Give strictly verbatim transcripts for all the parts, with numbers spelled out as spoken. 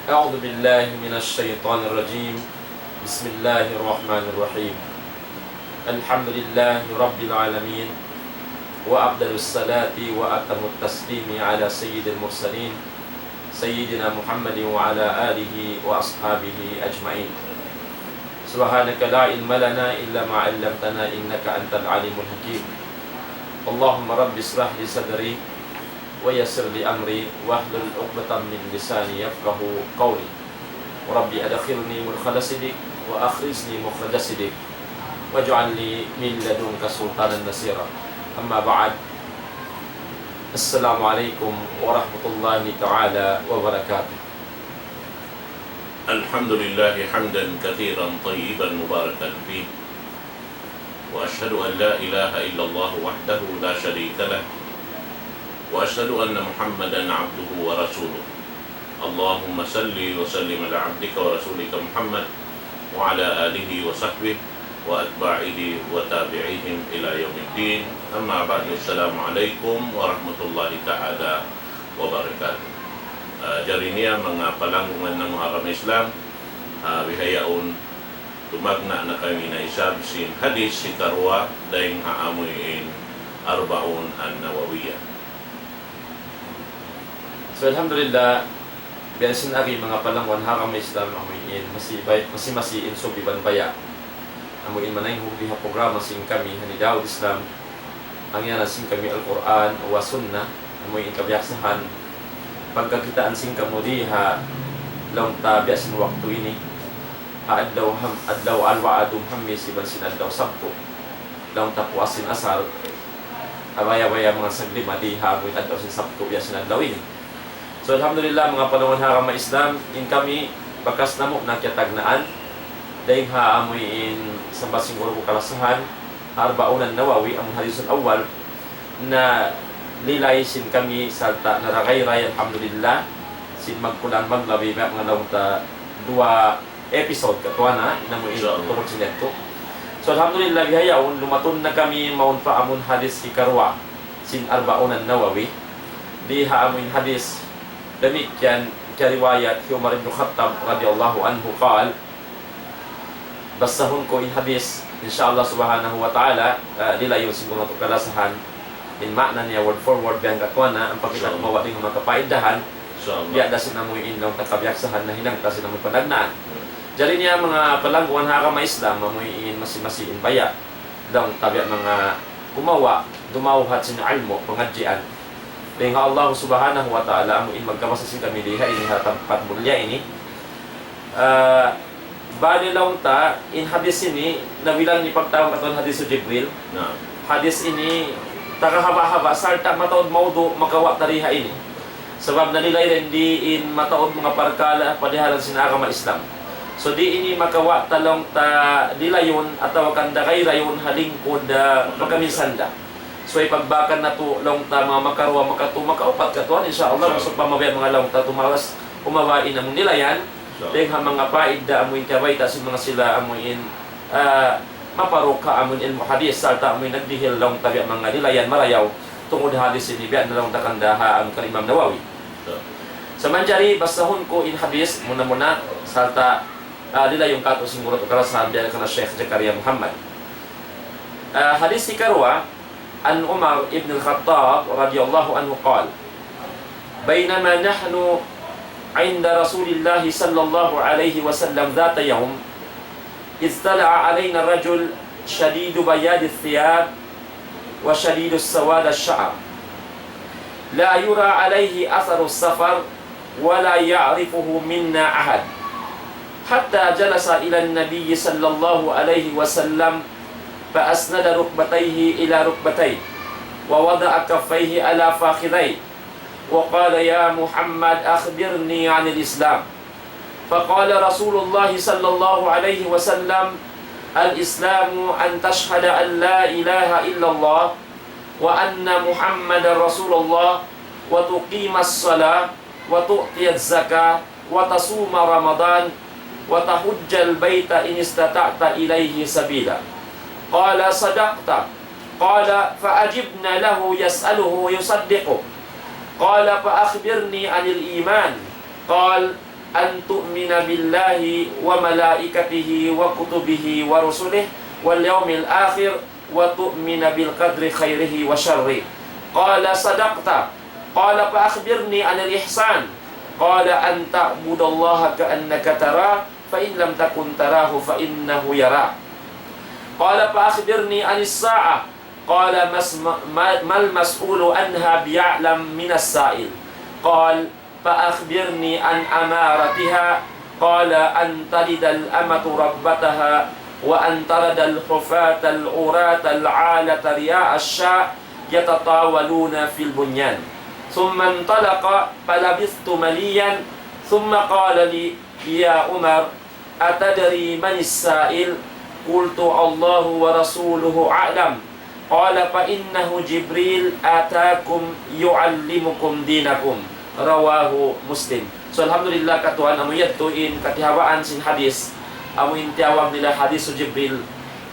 أعوذ بالله من الشيطان الرجيم. بسم الله الرحمن الرحيم. الحمد لله رب العالمين، وأفضل الصلاة وأتم التسليم على سيد المرسلين سيدنا محمد وعلى آله وأصحابه أجمعين. سبحانك لا علم لنا إلا ما علمتنا إنك أنت العليم الحكيم. اللهم رب اشرح لي صدري ويسر لي أمري واحلل عقدة من لساني يفقه قولي. رب أدخلني مدخل صدق وأخرجني مخرج صدق واجعل لي من لدنك سلطانا نصيرا. أما بعد، السلام عليكم ورحمة الله تعالى وبركاته. الحمد لله حمدا كثيرا طيبا مباركا فيه، وأشهد أن لا إله إلا الله وحده لا شريك له، وأشهد أن محمدا عبده ورسوله. اللهم صل وسلم على عبدك ورسولك محمد وعلى آله وصحبه وأتباعه وتابعيهم إلى يوم الدين. أما بعد، السلام عليكم ورحمة الله تعالى وبركاته. Ah, jari niya manga palanggungan namu' ha agama Islam, ah, bihaun tumagna' na kami na isab sin hadith hikaruwa dayn ha amuin Arbaun An-Nawawiyah. So, alhamdulillah, biya' sin agi manga palanggungan ha agama Islam, amuin masi-, bay-, masi-masi in sub iban baya'. Amuin manayhug di ha programa sin kami, ha Nidaud Islam, hangkan sin kami Al-Qur'an wa Sunnah, amuin kabiyaksahan, pagkakitaan sin kamu di ha laung ta biya' sin waktu ini, ha adlaw ham-, adlaw Al-Wa'adum Hamis iban sin adlaw Sabtu, laung ta puas sin asar, abaya-baya manga saglit di ha amuin adlaw sin Sabtu biya' sin adlaw ini. So, alhamdulillah, manga palanggungan ha agama Islam, in kami bakas namu' na kiyatagnaan, dayn ha amuin sambat sin guru ku kalasahan, Arbaun An-Nawawi, amun hadithul awwal, na lilay sin kami sarta' naragayray, alhamdulillah, sin magkulang maglabi, manga laung ta duwa episode katuan na, in amuin Insha Allah. Tungud sin yadtu. So, alhamdulillah, bihaun, lumatun na kami mawn pa amun hadith hikaruwa sin Arbaun An-Nawawi. Di ha amuin hadith, damikkiyan kiyariwayat hi Umar ibn Khattab radiyallahu anhu qal, basahun ku in hadith, insha Allah subhanahu wa ta'ala, ah, di' layun sin guru natu' kalasahan, in maana niya word for word, biya' hangka kuwan na, ampa kita Insha Allah. Kumawa' dayn ha manga kapaidahan, Insha Allah. Biya' da sin amuin laung ta kabiyaksahan nahinang ta sin amuin panagnaan. Hmm. Jari niya manga palanggungan ha agama Islam, amuin masi-masi in baya'. Laung ta biya' manga kumawa', dumawhat sin ilmu', pangadjian. Dayn ha Allah subhanahu wa ta'ala, amuin magkabasa sin kami di ha ini, ha tampat mulliya ini. Ah, bali laung ta, in hadith ini, nabilang ini pagtawagun katuan hadith Jibril. Naam. Hadith ini, taga haba'-haba', sarta' mataud mawdu', makawa' ta di ha ini. Sabab nalilay dayn di in mataud manga parkala' padihalan sin agama Islam. So di' ini makawa' ta laung ta di' layun atawa kan da gay layun ha lingkud, ah, pagkaminsan da. So ipagbakan natu' laung ta manga makaruwa, makatu, makaupat katuan, insha Allah, Insha Allah. Masuk pa mabiya' manga laung ta tumawas, umawa in amun nilayan, Insha Allah. Dayn ha manga paida amuin kabayta' sin manga sila amuin, ah, maparuk ha amun ilmu' hadith, sarta' amuin nagdihil laung ta biya' manga nilayan marayaw, tungud hadith ini biya' na laung ta kanda ha amun kan Imam Nawawi. Sa manjari basahun ku in hadith muna-muna sarta', ah, lilayun katu' sin guru natu' kalasahan biya' kan Sheikh Zakaria Muhammad. Ah, hadith hikaruwa, عن عمر بن الخطاب رضي الله عنه قال: بينما نحن عند رسول الله صلى الله عليه وسلم ذات يوم، إذ طلع علينا رجل شديد بياض الثياب وشديد سواد الشعر، لا يرى عليه أثر السفر ولا يعرفه منا أحد، حتى جلس إلى النبي صلى الله عليه وسلم فأسند ركبتيه إلى ركبتيه ووضع كفيه على فخذيه وقال: يا محمد، أخبرني عن الإسلام. فقال رسول الله صلى الله عليه وسلم: الإسلام أن تشهد أن لا إله إلا الله وأن محمدا رسول الله وتقيم الصلاة وتؤتي الزكاة وتصوم رمضان وتحج البيت إن استطعت إليه سبيلا. قال: صدقت. قال: فعجبنا له يسأله ويصدقه. قال: فأخبرني عن الإيمان. قال: أن تؤمن بالله وملائكته وكتبه ورسله واليوم الآخر وتؤمن بالقدر خيره وشره. قال: صدقت. قال: فأخبرني عن الإحسان. قال: أن تعبد الله كأنك تراه، فإن لم تكن تراه فإنه يراك. قال: فأخبرني عن الساعة. قال: ما الم-، ما، ما المسؤول عنها بأعلم من السائل. قال: فأخبرني عن أمارتها. قال: أن تلد الأمة ربتها، وأن ترى الحفاة العراة العالة رعاء الشاء يتطاولون في البنيان. ثم انطلق فلبثت مليا، ثم قال لي: يا عمر، أتدري من السائل؟ قلت: الله ورسوله أعلم. قال: فإنه جبريل أتاكم يعلمكم دينكم. رواه مسلم. So, alhamdulillah, katuan, amu yadtu in katihawaan sin hadis, amu in tiyawag nila hadis Jibril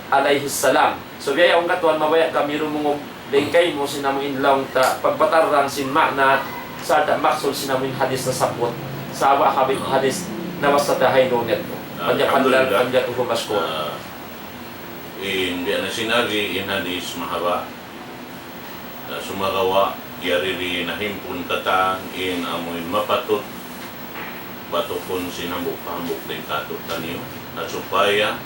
alayhi salam. So, biya' yaun katuan, mabaya' kami dumungug dayn kaymu sin amu in laung ta pagpatarrang sin ma'na sarta' maksud sin amu in hadis nasabbut. Sa' wa habit hadis nabasa ta ha ini yadtu. Ah, فليتفضل، alhamdulillah. فليتفضل مشكورا. Ah, in biya' na sin agi in hadis mahaba'. Na sumagawa', yari di nahimpun katan in amu in mapatut batukun sin hambuuk pa hambuuk dayn kātu'niyu. Na supaya,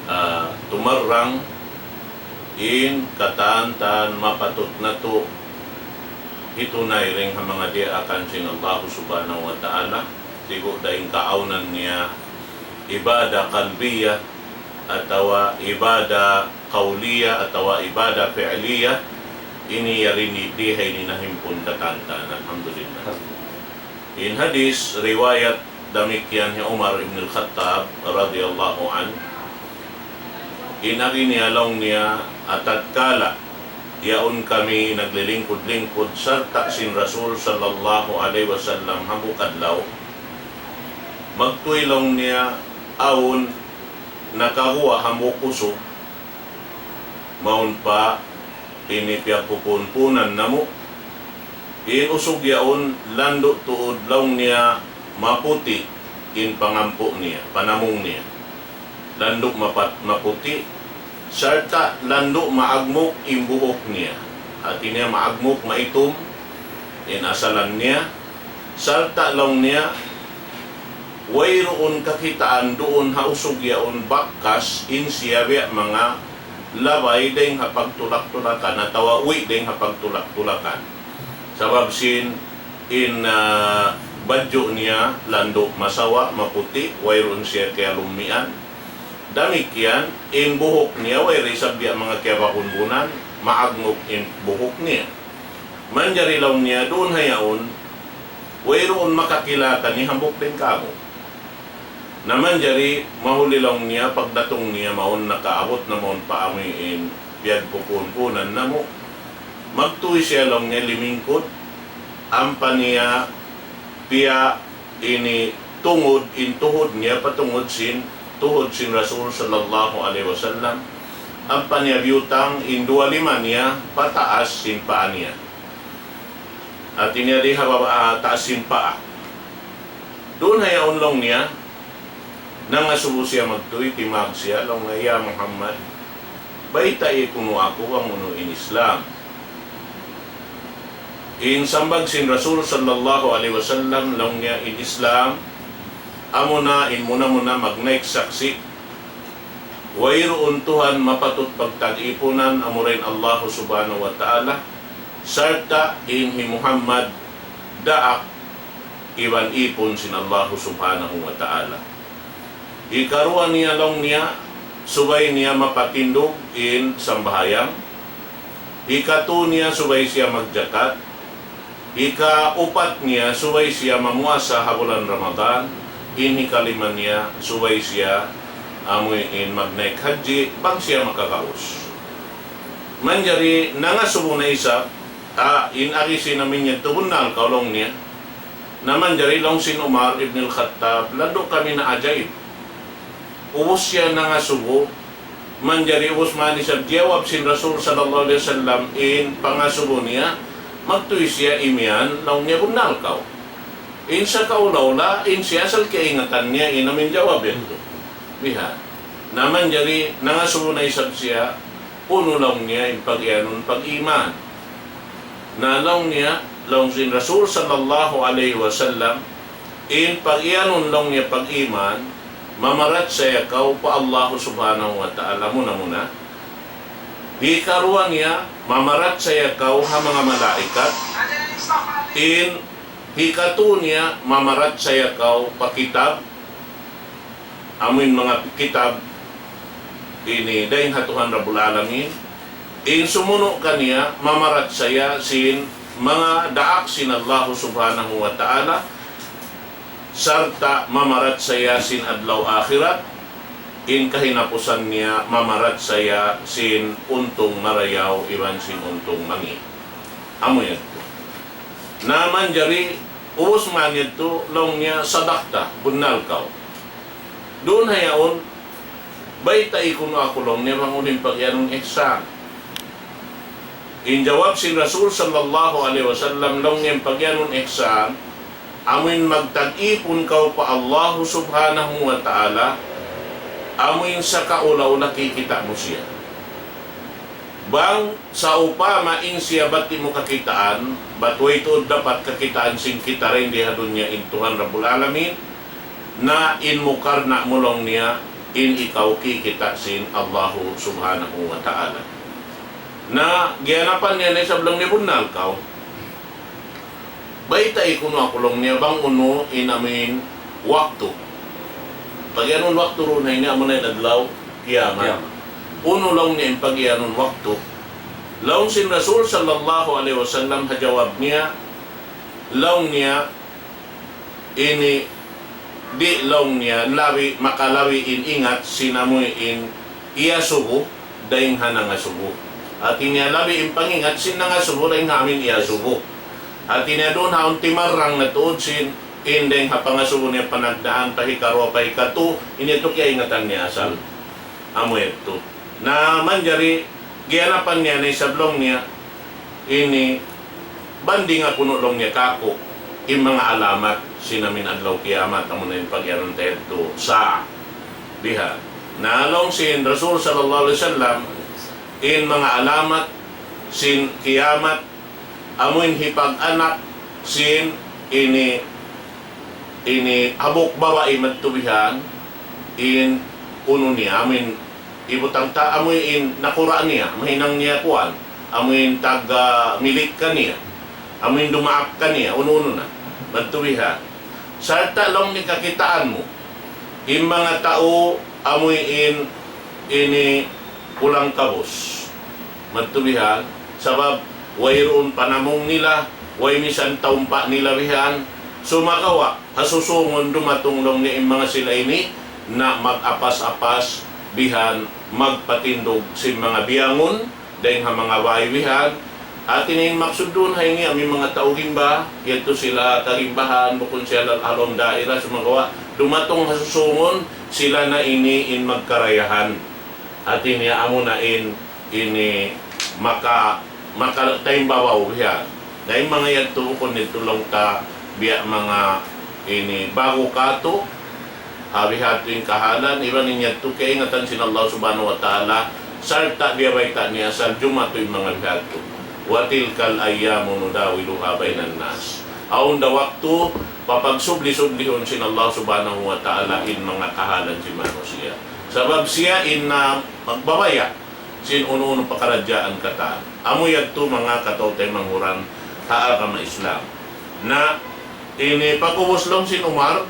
ah, tumarrang in katan-katan mapatut natu' hitunay dayn ha manga diyaakan sin Allah Subhanahu wa Ta'ala, sibu' da in kaawnan niya ibadah qalbiyah, atawa ibadah qawliyah, atawa ibadah fi'liyah, ini yari di, di ha ini nahimpun katan-katan, alhamdulillah. In hadis riwayat damikkiyan hi Umar ibn al-Khattab radiyallahu anhu. In agi niya laung niya, atatkala yaun kami naglilingkud-lingkud sarta' sin Rasul sallallahu alayhi wasallam hambuuk adlaw. Magtuy laung niya awn nakaguwa' hambuuk usug, mawn pa ini piyagpupunpunan namu'. In usug yaun landu' tuud laung niya maputi' in pangampu' niya, panamung niya. Landu' mapat-, maputi', sarta' landu' maagmuk in buhuk niya. Hati niya maagmuk, maitum in asalan niya, sarta' laung niya, wayruun kakitaan duun ha usug yaun bakas in siya biya' manga labay dayng ha pagtulak-tulakan atawa uwi' dayng ha pagtulak-tulakan. Sabab sin in, ah, badju' niya landu' masawa, maputi', wayruun siya kiyalummian. Damikkiyan, in buhuk niya, way da isab biya' manga kiyabakun-bunan, maagmuk in buhuk niya. Manjari laung niya, duun ha yaun, wayruun makakila kaniya hambuuk dayn kāmu'. Na manjari, mahuli laung niya, pagdatung niya mawn, nakaabut na mawn pa amu in piyagpupunpunan namu'. Magtuy siya laung niya limingkud, ampa niya piya ini tungud, in tuhud niya pa tungud sin, tuhud sin Rasul sallallahu alayhi wasallam. Ampa niya biyutang in duwa lima niya pa taas sin paa niya. Hati niya di ha baba', ah, taas sin paa. Duun ha yaun laung niya, nangasubu siya magtuy, timagg siya, laung niya, "Ya Muhammad, baytai kunu' aku bang unu in Islam." In sambag sin Rasul sallallahu alayhi wasallam, laung niya, in Islam, amuna in muna-muna magnaik saksi', wayruun Tuhan mapatut pagtag-ipunan, amura in Allahu Subhanahu wa Ta'ala, sarta' in hi Muhammad daak iban ipun sin Allahu Subhanahu wa Ta'ala. Hikaruwa niya laung niya, subay niya mapatindug in sambahayang. Hikatu niya subay siya magjakat. Hikaupat niya subay siya mamuasa ha bulan Ramadan. In hikalima niya subay siya amuin magnaik hajji bang siya makagaus. Manjari nangasubu na isab, ah, in agi sin amin niya tubunnal kaw laung niya. Na manjari laung sin Umar ibn al-Khattab, landu' kami naajaib. Ubus siya nangasubu, manjari ubus man isab jiyawab sin Rasul sallallahu alayhi wasallam in pangasubu niya, Magtuy siya imiyan, laung niya bunnal kaw. In sa kaula-ula, in siya asal kaingatan niya, in amin jawab yadtu. Biha. Na manjari, nangasubu na isab siya, unu laung niya, in pag-iyanun pag-iman. Na laung niya, laung sin Rasul sallallahu alayhi wasallam, in pag-iyanun laung niya pag-iman, mamarachaya kaw pa Allah subhanahu wa ta'ala muna-muna. Hikaruwa niya, mamarachaya kaw ha manga malaikat. In hikatu niya, mamarachaya kaw pa kitab, amuin manga kitab ini dayn ha Tuhan Rabbul Alamin. In sumunu' kaniya, mamarachaya sin manga daak sin Allah subhanahu wa ta'ala, sarta' mamarachaya sin adlaw akhirat. In kahinapusan niya, mamarachaya sin untung marayaw iban sin untung mangi'. Amu yadtu. Na manjari, ubus man yadtu, laung niya, sadakta, bunnal kaw. Duun hayaun, baytai kunu' aku, laung niya, bang unu in pag-iyanun ihsan. In jawab sin Rasul sallallahu alayhi wasallam, laung niya, in pag-iyanun ihsan, amuin magtag-ipun kaw pa Allah subhanahu wa ta'ala, amuin sa kaula-ula kikita' mu siya. Bang sawpama in siya bat di' mu kakitaan, bat way tuud dapat kakitaan sin kita dayn di ha dunya in Tuhan Rabbul Alamin, na in mu karna' mu laung niya, in ikaw kikita' sin Allahu subhanahu wa ta'ala. Na giyanapan niya na isab laung niya bunnal kaw. Baytai kunu' aku laung niya bang unu in amuin waktu. Pag-iyanun waktu duun ha ini amuna in adlaw kiyamat. Kiyamat. Unu laung niya in pag-iyanun waktu. Laung sin Rasul sallallahu alayhi wasallam ha jawab niya, laung niya, ini di' laung niya labi, makalabi in ingat sin amuin iyasubu dayn ha nangasubu. Hati niya labi in pangingat sin nangasubu dayn ha amuin iyasubu. Hati niya duun ha awn timarrang na tuud sin in dayn ha pangasubu niya panagnaan pa hikaruwa pa hikatu, ini yadtu kiyaingatan niya asal. Amu yadtu. Na manjari giyanapan niya na isab laung niya, ini bandinga kunu' laung niya kāku' in manga alamat sin amuin adlaw kiyamat, amuna in pag-iyanun ta yadtu sa biha. Na laung sin Rasul sallallahu alayhi wasallam, in manga alamat sin kiyamat, amuin hipag-anak sin ini, ini hambuuk babai madtu bihan, in unu niya, amuin hibutang ta, amuin nakura' niya, mahinang niya kuwan, amuin tag, ah, milik kaniya, amuin dumaak kaniya, unu-unu na, madtu bihan. Sarta' laung niya kakitaan mu, in manga tau, amuin ini pulang kabus. Madtu bihan, sabab wayruun panamung nila, way misan taumpa' nila bihan. Sumagawa', ha susungun dumatung laung niya in manga sila ini, na mag-apas-apas bihan, magpatindug sin manga biyangun, dayn ha manga bay bihan. Hati niya in maksud duun ha ini, amuin manga tau gimba, yadtu sila kagimbahan, bukun sila ha lawm daira, sumagawa', dumatung ha susungun, sila na ini in magkarayahan. Hati niya amuna in ini maka, maka taimbabaw bihan. Na in manga yadtu bukun nagtulung ta biya' manga ini ba'gu katu', ha bihadtu in kahalan, iban in yadtu kaingatan sin Allah Subhanahu wa Ta'ala, sarta' biya' bayta' niya asal jumatu in manga bihadtu. وتلك الأيام نداولها بين الناس. Awn da waktu, papagsubli-sublihun sin Allah Subhanahu wa Ta'ala in manga kahalan sin manusiya'. Sabab siya in, ah, magbabaya' sin unu-unu pakaradjaan katan. Amu yadtu manga kataw-taymanghuran ha agama Islam. Na ini pag'ubus laung sin Umar,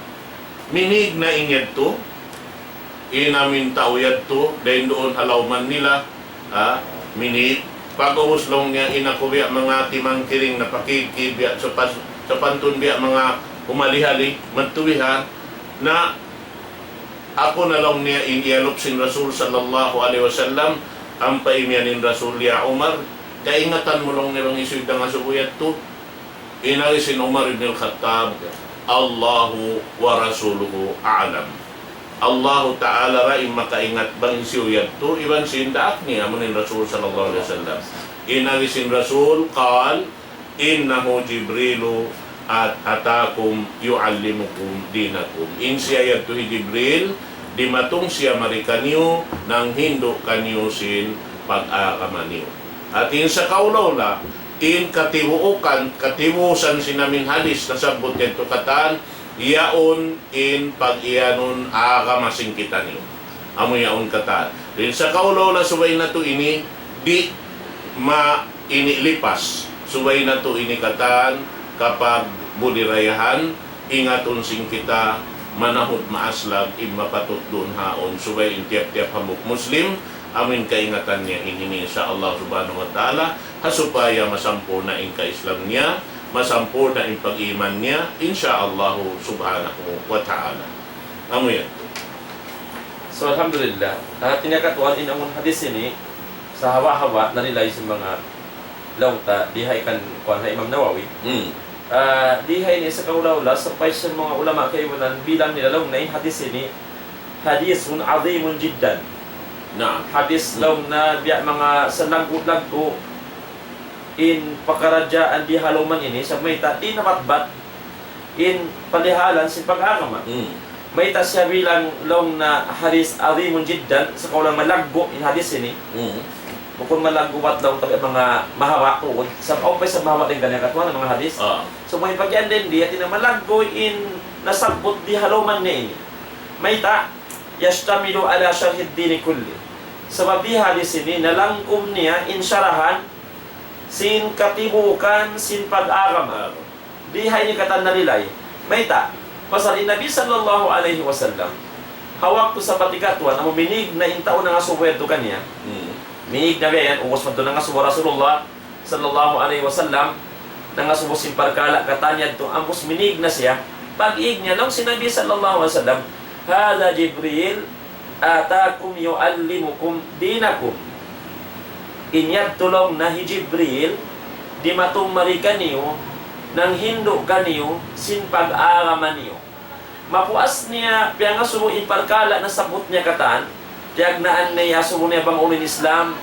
minīg na in yadtu, in amuin tau yadtu, dayn duun ha lawman nila, ha, minīg. Pag'ubus laung niya, in aku biya' manga timangkiring na pakidkid, biya' sapas-, sapantun biya' manga humali-hali, madtu bihan. Na aku na laung niya in iyalup sin Rasul sallallahu alayhi wasallam, ampa imiyan in Rasul, "Ya Umar, kaingatan mu laung niya bang hisiyu in nangasubu yadtu?" In agi sin Umar ibn al-Khattab, "الله ورسوله أعلم." Allahu Ta'ala ra in makaingat bang hisiyu yadtu, iban sin daak niya, amu in Rasul sallallahu alayhi wasallam. In agi sin Rasul, قال: إنه جبريل أتاكم يعلمكم دينكم. In siya yadtu hi Jibril, dimatung siya mari kaniyu, nanghindu' kaniyu sin pag-agama niyu. Hati niya sa kaula-ula, in katibuukan, katibuusan sin amin hadis nasabbut yadtu katan, yaun in pag-iyanun agama sin kitaniyu. Amu yaun katan. Dayn sa kaula-ula subay natu' ini di' ma ini lipas. Subay natu' ini katan kapagbudirayahan, ingatun sin kita manahut maaslag in mapatut duun haun. Subay in tiyap-tiyap hambuuk Muslim, amu in kaingatan niya ini, insya Allah subhanahu wa ta'ala, ha supaya masampurna' in ka-Islam niya, masampurna' in pag-iman niya, insya Allah subhanahu wa ta'ala. Amu yan. So, alhamdulillah. Hati niya katuan in amun hadis ini, sa hawa-hawa, narilay sin manga laung ta, di ha ikan kuan ha Imam Nawawi. Hmm. Ah, di ha ini sa kaula-ula, sampay sin manga ulama kaibanan, bilang nila laung na in hadis ini, حديث عظيم جدا. Naam. Hadis Hmm. laung na biya' manga salaggu'-laggu' in pakaradjaan di ha lawm ini, sa mayta' di' nabatbat in palihalan sin pag-agama. Hmm. Mayta' siya bilang laung na hadis عظيم جدا, sa kaula malaggu' in hadis ini. Hmm. Bukun malaggu' bat laung ta biya' manga mahawa tuud. Sa awn pa isab mahawa dayn kaniya katuan manga hadis. Ah. So, may pagyan dayn di, hati niya malaggu' in nasabbut di ha lawm niya ini. Mayta', يشتمل على شرح الدين كله. Sabab di hadis ini, nalangkum niya in sarahan sin katibuukan sin pag-agama. Di ha ini katan narilay. Mayta', pasal in Nabi sallallahu alayhi wasallam, ha waktu sa pa tikatuan, amu minīg na in tau nangasubu yadtu kaniya. Hmm. Minīg na biya' yan, ubus madtu nangasubu Rasulullah sallallahu alayhi wasallam, nangasubu sin parkala' katan yadtu, ubus minīg na siya. Pag-ig niya, laung sin Nabi sallallahu alayhi wasallam, هذا جبريل أتاكم يعلمكم دينكم. In yadtu laung na hi Jibril, dimatung mari kaniyu, nanghindu' kaniyu, sin pag-agama niyu. Mapuas niya piyangasubu in parkala' nasabbut niya katan, piyagnaan niya asubu niya bang unu in Islam,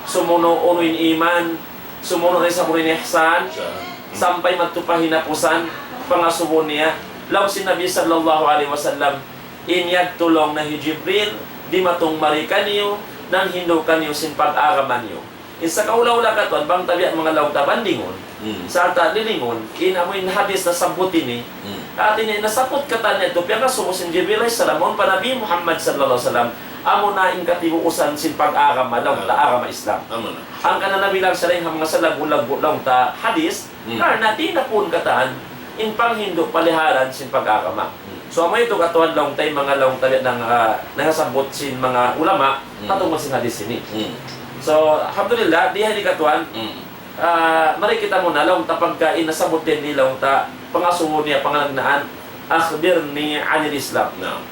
sumunu' unu in iman, sumunu' na isab unu in ihsan, Sa- sampay madtu pa hinapusan, pangasubu niya, laung sin Nabi sallallahu alayhi wasallam, in yadtu laung na hi Jibril, dimatung mari kaniyu, nanghindu' kaniyu sin pag-agama niyu. In sa kaula-ula katuan, bang ta biya' manga laung ta bandingun, Hmm. sarta' lilingun, in amu in hadis nasabbut ini, Hmm. hati niya nasabbut katan yadtu, piyangasubu sin Jibril alayhis salam, mawn pa Nabi Muhammad sallallahu alayhi wasallam, amu na in katibuusan sin pag-agama, laung ta Ah. agama Islam. Amu na. Hangkan na nabilang siya dayn ha manga salaggu'-laggu' laung ta hadis, Hmm. karna' di' na pun katan, in panghindu' palihalan sin pag-agama. Hmm. So, amu yadtu katuan laung ta, in manga laung ta biya' nang, ah, nangasabbut sin manga ulama, Hmm. patungkul sin hadis ini. Hmm. So, alhamdulillah, di ha ini katuan, Hmm. ah, mari kita muna laung ta pagka in nasabbut yan di laung ta pangasubu niya panganagnaan, أخبرني عن الإسلام. Naam.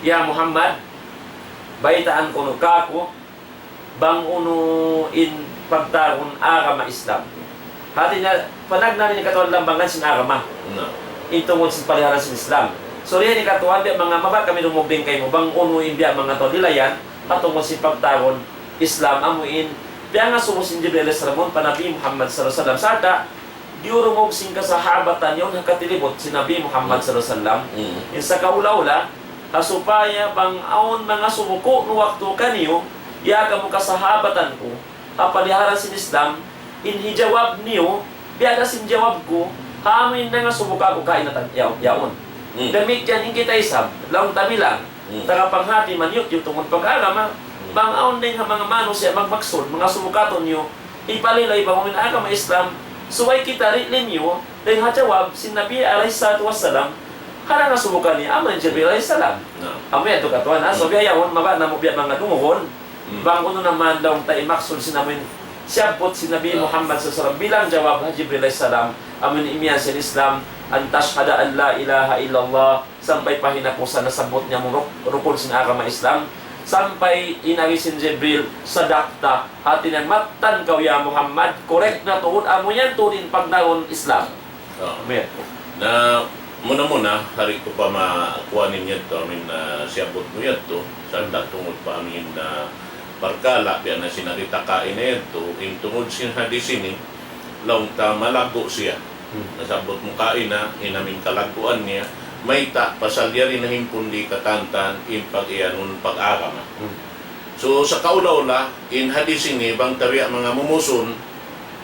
Ya Muhammad, baytaan kunu' kāku', bang unu in pagtawagun agama Islam. Hati niya, panagnaan ini katuan lambangan sin agama. Na. In tungud sin palihalan sin Islam. So, di ha ini katuan, biya' manga mabaya' kami dumugding kaymu, bang unu in biya' manga tau dilayan, patungud sin pagtawagun Islam, amu in, piyangasubu sin Jibril alayhis salam, pa Nabi Muhammad sallallahu alayhi wasallam. Sarta', diyurungug sin kasahabatan yaun ha katilibut sin Nabi Muhammad sallallahu alayhi wasallam. Mm. In sa kaula-ula, ha supaya bang awn mangasubu kunu' waktu kaniyu, ya kamu kasahabatan ku, ha palihalan sin Islam, in hijawab niyu, biya' da sin jawab ku, ha amu in nangasubu kāku' kaina ta-, ya-, yaun. Mm. Damikkiyan in kita isab, laung ta bilang, Mm. taga panghati maniyut-yut tungud pag-agama, Mm. bang awn dayn ha manga manusiya' magmaksud, mangasubu kātu'niyu, hipalilay bang unu in agama Islam, subay kita ri-, limiyu, dayn ha jawab sin Nabi alayhis salatu wassalam, ha nangasubu kaniya, amu in Jibril alayhis salam. Naam. Amu yadtu katuan, ha? So, Mm. biya' yaun, mabaya' namu' biya' manga dungugun, Mm. bang unu na man laung ta in maksud sin amu in siyabbut sin Nabi Ah. Muhammad sallallahu alayhi wasallam bilang jawab ha Jibril alayhis salam, amu in imiyan sin Islam, أن تشهد أن لا إله إلا الله, sampay pa hinapusan nasabbut niya amu in ruk-, rukun sin agama Islam, sampay in agi sin Jibril, صدقت, hati niya mattan kaw ya Muhammad, correct na tuud, amu yan tuud in pagtawagun Islam. Ah. Amin. Na, muna-muna, hari ku pa ma-, kuanin yadtu, amu in, ah, siyabbut mu yadtu, sarta' tungud pa amu in, ah, parkala', biya' na sin nagitaka ini yadtu, in tungud sin hadis ini, laung ta malaggu' siya. Hmm. Nasabbut mu kaina, in amin kalagguan niya, mayta' pasal yari na himpun di' katantan in pag-iyanun pag-agama. Hmm. So, sa kaula-ula, in hadis ini, bang ta biya' manga mumusun,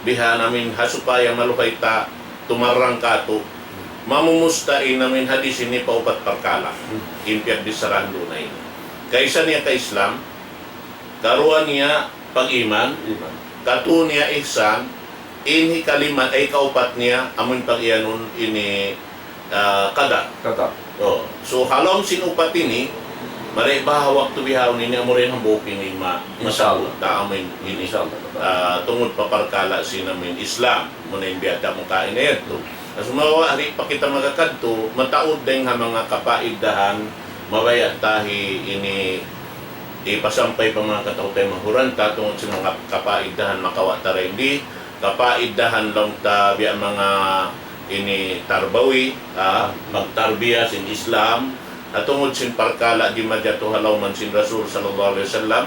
biha' na amin ha supaya maluhay ta tumarrang katu', mamumus ta in amin hadis ini pa upat parkala'. Hmm. In piyagbicharahan duun na ini. Kaisa niya ka Islam, karuwa niya pag-iman, Iman. Katu niya ihsan, in hikalima, ay kaupat niya, amun pag-iyanun ini, ah, qadar. Qadar. Oh. So, ha lawm sin upat ini, mari ba ha waktu bihaun ini, amu rin hambuuk ini ma-, Inshallah. Masabut ta amun ini. Inshallah. Ah, tungud pa parkala' sin amun Islam, muna in biyata mu kain na yadtu. Sumagawa', di' pa kita magakadtu, mataud dayng ha manga kapaidahan, mabaya' ta hi ini ipasampay pa manga kataw-taymanghuran ta tungud sin manga kapaidahan makawa' ta dayn di, kapaidahan laung ta biya' manga ini tarbawi, ah, magtarbiya sin Islam, ha tungud sin parkala' di' majatu ha lawman sin Rasul sallallahu alayhi wasallam,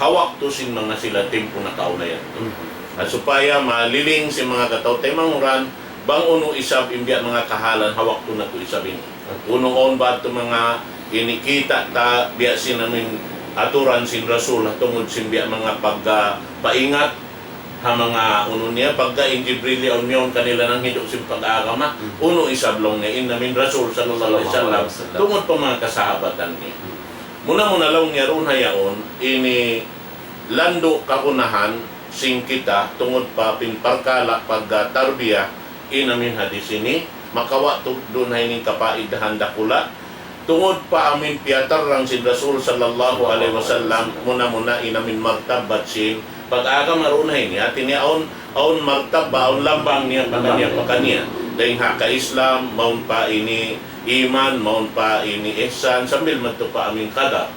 ha waktu sin manga sila timpu nakauna yan. Mhm. At supaya maliling sin manga kataw-taymanghuran, bang unu isab in biya' manga kahalan ha waktu natu' isab ini. Unu awn ba tu manga ini kita' ta biya' sin amin aturan sin Rasul, ha tungud sin biya' manga pagpaingat, ha manga unu niya, pagka in Jibril yaun miyawn kanila nanghidu' sin pag-agama, Hmm. unu isab laung niya, in amin Rasul sallallahu alayhi wasallam, Sallallahu alayhi wasallam. Tungud pa manga kasahabatan niya. Hmm. Muna-muna laung niya duun ha yaun, ini landu' kagunahan sin kita, tungud pa pin parkala' pagtarbiya, in amin hadis ini, makawa' tu duun ha ini kapaidahan dakula', tungud pa amin piyatarrang sin Rasul sallallahu alayhi wasallam, muna-muna in amin martabat sin pag-agama duun ha ini. Hati niya awn, awn martabat, awn lambang niya, pakaniya, pakaniya. Dayng ha ka-Islam, mawn pa ini iman, mawn pa ini ihsan, sambil madtu pa amin qadar.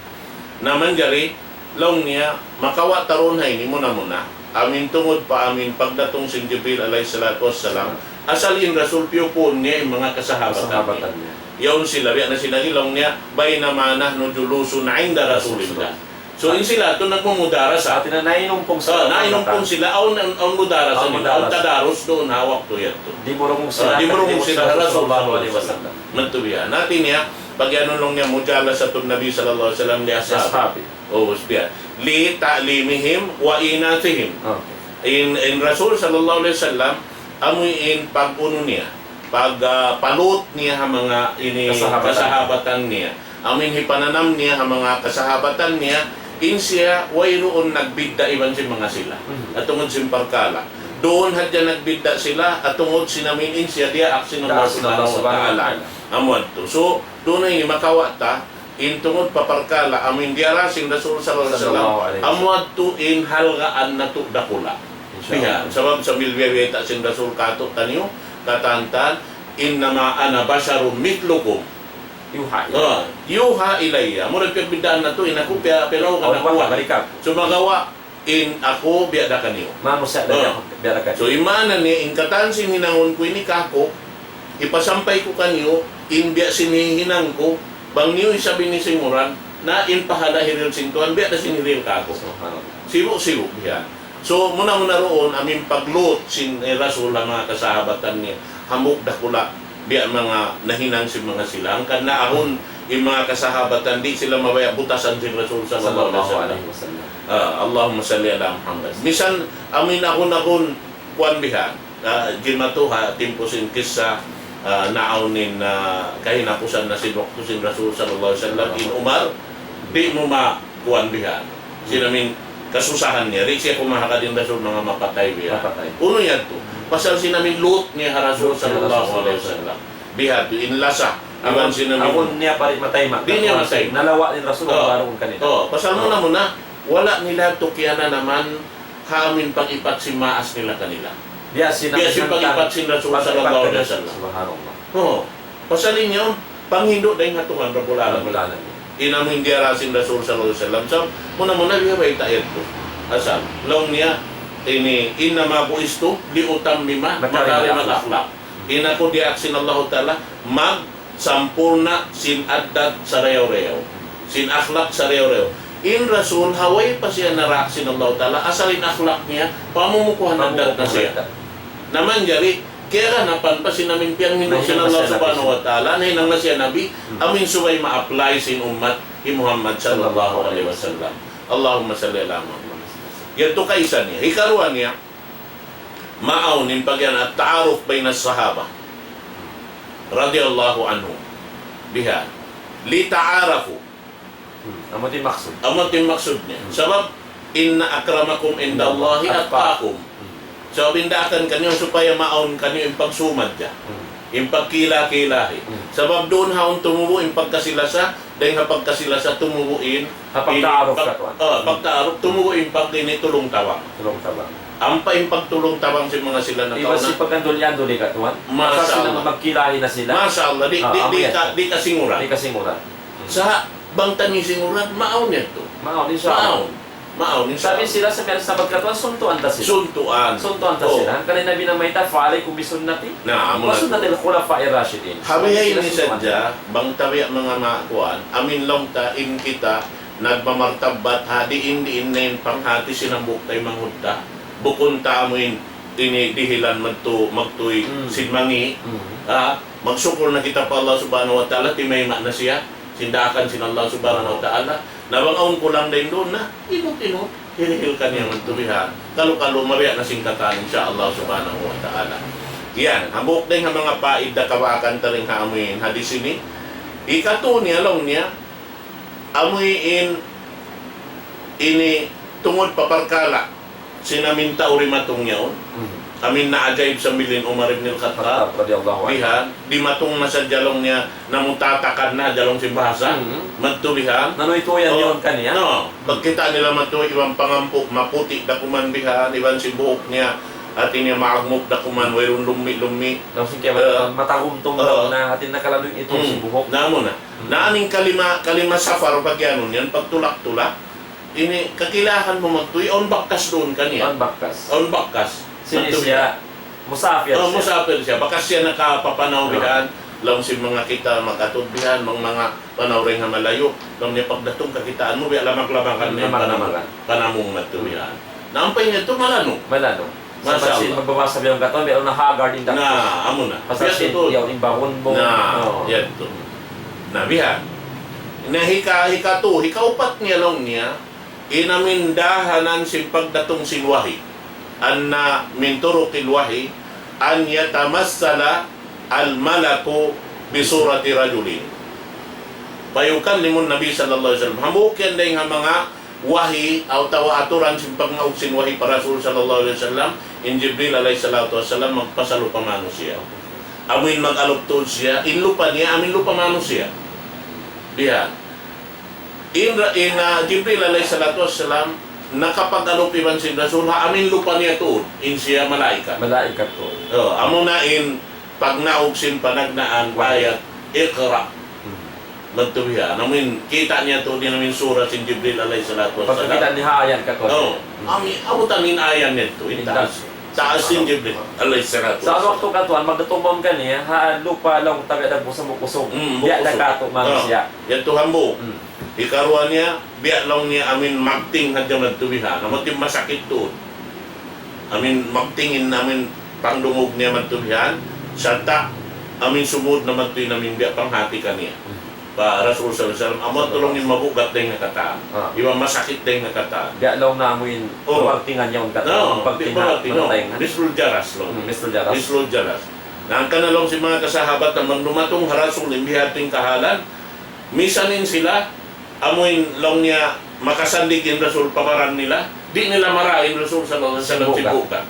Na manjari, laung niya, makawa' ta duun ha ini muna-muna. Amin tungud pa amin pagdatung sin Jibril alayhi salatu wassalam, asal in Rasul piyupuun niya in manga kasahabatan niya. Kasahabatan niya. Yaun sila, biya' na sin agi laung niya, بينما نحن جلوس عند رسول الله. So, in sila tu nagmumudarasa. Hati niya, nainumpung sila. Ah, nainumpung sila. Awn, awn, awn mudarasa nila. Awn mudarasa. Awn tadarus duun ha waktu yadtu. Dimurungug sila, ah, dimurungug sila ha Rasul sallallahu alayhi wasallam. Madtu biya'. Hati niya, pag-iyanun laung niya, مجالسة النبي صلى الله عليه وسلم لأصحابه. Li ashabi. Oh, biya'. لتعليمهم وإيناسهم. Okay. In, in Rasul sallallahu alayhi wasallam, amu in pag-unu niya, pag, ah, palut niya ha manga ini kasahabatan. Kasahabatan niya. Amu in hipananam niya ha manga kasahabatan niya, in siya wayruun nagbidda' iban sin manga sila. Mhm. Tungud sin parkala'. Duun hadja nagbidda' sila, tungud sin amu in siya diyaak sin Allah subhanahu wa ta'ala. Amu yadtu. So, duun na ini makawa' ta, in tungud pa parkala', amu in diyara sin Rasul sallallahu alayhi wasallam, sallallahu alayhi wasallam, amu yadtu in halgaan natu' dakula'. Insha Allah. Bihan, sabab sambil biya'-biya' ta sin Rasul katu' taniyu, katantan, إنما أنا بشر مثلكم. يوحى إلي. Ah, يوحى إلي. Mura piyagbiddaan natu', in aku piya-, piya-, awn wahyu balik kāku'. Sumagawa', in aku biya' da kaniyu. Manusiya' da aku, biya' da kaniyu. So, in maana niya, in katan sin hinangun ku ini kāku', hipasampay ku kaniyu, in biya' sin hihinang ku, bang niyu isab ini singuran, na in pahala hiril sin Tuhan, biya' da sin hiril kāku'. Subhanallah. Sibu'-sibu' biya'. So, muna-muna duun, amu in paglut sin, eh, Rasul ha manga kasahabatan niya, hambuuk dakula', biya' manga nahinang sin manga sila. Hangkan na ahun, in manga kasahabatan, di' sila mabaya' butasan sin Rasul sallallahu alayhi wasallam. Sallallahu alayhi wasallam. Ah, اللهم صل على محمد. Misan, amu in ahun-ahun, kuwan bihan. Ah, jimatu ha timpu sin kissa, ah, naawn in, ah, kahinapusan na sin waktu sin Rasul sallallahu alayhi wasallam, in Umar, di' mu ma-, kuwan bihan. Sin amin kasusahan niya, di' siya kumahagad in Rasul manga mapatay bihan. Mapatay. Unu yadtu? Pasal sin amin lut niya ha Rasul sallallahu alayhi wasallam. Bihan tu in lasa. Amun sin amin, amun niya pa di' matay ma-, di' niya matay. Nalawa' in Rasul, oh, baru kanila. Oh, pasal muna-muna, wala' nila tu kiyananaman ha amin pag-ipat sin maas nila kanila. Biya' sin pag-ipat sin Rasul sallallahu alayhi wasallam. Subhanallah. Oh. Pasal in yaun, panghindu' dayn ha Tuhan Rabbul Alamin. Rabbul Alamin. In amu in diyara sin Rasul sallallahu alayhi wasallam. Sa' muna-muna biya' bayta' yadtu. Asal, laung niya, ini, إنما بعثت لأتمم مكارم الأخلاق. In aku diyaak sin Allahu Ta'ala, magsampurna' sin addat sarayaw-rayaw. Sin akhlak sarayaw-rayaw. In Rasul, ha way pa siya naraak sin Allahu Ta'ala, asal in akhlak niya, pamumukuhan addat na siya. Na manjari, kiyaganapan pa sin amin piyanghindu' sin Allah Subhanahu wa Ta'ala, nahinang na siya Nabi, amin subay ma-apply sin ummat hi Muhammad sallallahu alayhi wasallam. Allahumma salli ala Muhammad. Yadtu kaisa niya. Hikaruwa niya, maawn in pagyan at-ta'aruf bayna as-sahaba radiyallahu anhum biha. Li ta'arafu. Hmm. Amu in maksud. Amu in maksud niya. Hmm. Sabab, inna akramakum indallahi atqakum. Hmm. Sabab in daakan kaniyu supaya maawn kaniyu in pagsumadja. Hmm. In pagkila-kilahi. Hmm. Sabab duun ha yaun tumubu' in pagkasi-lasa, dayn ha pagkasi-lasa tumubu' in, ha pagta'aruf in pag-, katuan. Oh, hmm, pagta'aruf, tumubu' in pag-, ini tulung-tabang. Tulung-tabang. Ampa in pagtulung-tabang sin manga sila nakauna. Iban sin pagkanduli-anduli katuan. Masha Allah. Magkilahi na sila. Masha Allah, di, ah, di, amu di yan. Ka-, di kasinguran. Di kasinguran. Hmm. Sa' bang ta misinguran, maawn yadtu. Maawn, insha Allah. Maawn. Maawn, insha Allah. Sabab sila sa' biya' sabat katuan, suntuan ta sila. Suntuan. Suntuan ta sila. Oh. Hangkan in Nabi namayta', فعليكم بسنتي وسنة الخلفاء الراشدين. Amu na. Ha bihaini sadja, bang ta biya' manga ma-, kuan, amin laung ta in kita, nagmamartabat ha diin-diin na in panghati sin hambuuk taymanghud ta. Bukun ta amuin ini dihilan magtu-, magtuy sin mangi'. Hmm. Ha? Magsukul na kita pa Allah Subhanahu wa Ta'ala, timayma' na siya sin daakan sin Allah Subhanahu wa Ta'ala. Na bang awn kulang dayn duun na, inut-inut, hirihil kaniya magtuy bihan. Kalu-kalu, mabiya' na sin katan, insha Allah Subhanahu wa Ta'ala. Yan, hambuuk dayn ha manga paida kabaakan ta dayn ha amuin hadis ini. Hikatu niya, laung niya, amuin ini tungud pa parkala' sin amin tau dimatung yaun. Hmm. Amin naajaib sambil in Umar ibn al-Khattab. Khattab radiyallahu anhu. Bihan, dimatung na sadja laung niya, namutatakan na sadja laung sin bahasa. Hmm. Madtu bihan. Nanu itu yan. Oh, yaun kaniya? No. Hmm. Pagkita' nila madtu, iban pangampu', maputi' da kuman bihan, iban sin buhuk niya, hati niya maagmuk da kuman, wayruun lummi'-lummi'. Laung sin kiyama-, eh, matagumtung, eh, na, hati niya nakalandu' in itu sin buhuk. Na amu na. Hmm. Na amin kalima, kalima Safar pag-iyanun yan, pagtulak-tulak. Ini, kakilahan mu magtuy, awn bakas duun kaniya. Awn bakas. Awn bakas. Sin siya, musafir siya. Oh, musafir siya. Bakas siya nakapapanaw bihan, laung sin manga kita mag-atud bihan, manga, manga panaw dayn ha malayu', laung niya pagdatung kakitaan mu, biya' lamag-lamagan na in panamung, panamung madtu bihan. Na ampa in yadtu malanu'. Malanu'. Masha Allah. Sa' bang sin magbabasa biya' katan, biya' na haggard in dagbus. Na, amu na. Pasal sin, biya' tuud. Yaun in bahunbun. Na, oh. Yadtu. Na, bihan. Na, hika-, hikatu, hikaupat niya laung niya, in amin dahanan sin pagdatung sin wahi. أن من طرق الوحي أن يتمثل الملك بصورة رجل فيكلم النبي صلى الله عليه وسلم. Hambuuk yan dayn ha manga wahi, atawa aturan sin pagnaug sin wahi pa Rasul sallallahu alayhi wasallam, in Jibril alayhi salatu wassalam magpasalupa manusiya'. Amuin mag-alup tuud siya, in lupa niya, amuin lupa manusiya'. Bihan. In ra-, in, ah, Jibril alayhi salatu wassalam, nakapag-alup iban sin Rasul, ha amuin lupa niya tuud, in siya malaikat. Malaikat tuud. Oh, amu na in pagnaug sin panagnaan ayat, "Iqra." Hmm. Madtu biha. Amuin kita' niya tuud in amuin sura sin Jibril alayhi salatu wassalam. Pagkita' niya ha ayan katu'. Oh. Hmm. Amuin, amu ta in ayan niya tuud, in taas. Taas sin Jibril alayhi salatu wassalam. Sa' waktu katu', magdatung mawn kaniya, ha lupa laung ta biya' dagbus, hambuuk usug. Hmm, biya' da katu' manusiya'. Yadtu hambuuk. Hmm. Hikaruwa niya, biya' laung niya amuin magting hadja madtu biha. Amu in masakit tuud. Amuin magting in amuin pangdungug niya madtu bihan, sarta' amuin sumud na madtu in amuin biya' panghati kaniya. Hmm. Pa Rasul sallallahu alayhi wasallam, amu tuud laung in mabugat dayn ha katan. Ah. Iban masakit dayn ha katan. Biya' laung na amuin, oh, pagtingan niya un katan. No, pagtingan, pagtingan. Mislul jaras laung. Hmm, mislul jaras. Mislul jaras. Na hangkan laung sin manga kasahabatan, bang dumatung ha Rasul in biha' tingkahalan, misan in sila, amuin laung niya makasandig in Rasul pa baran nila, di' nila mara in Rasul sallallahu alayhi wasallam sin buga. Sin buga.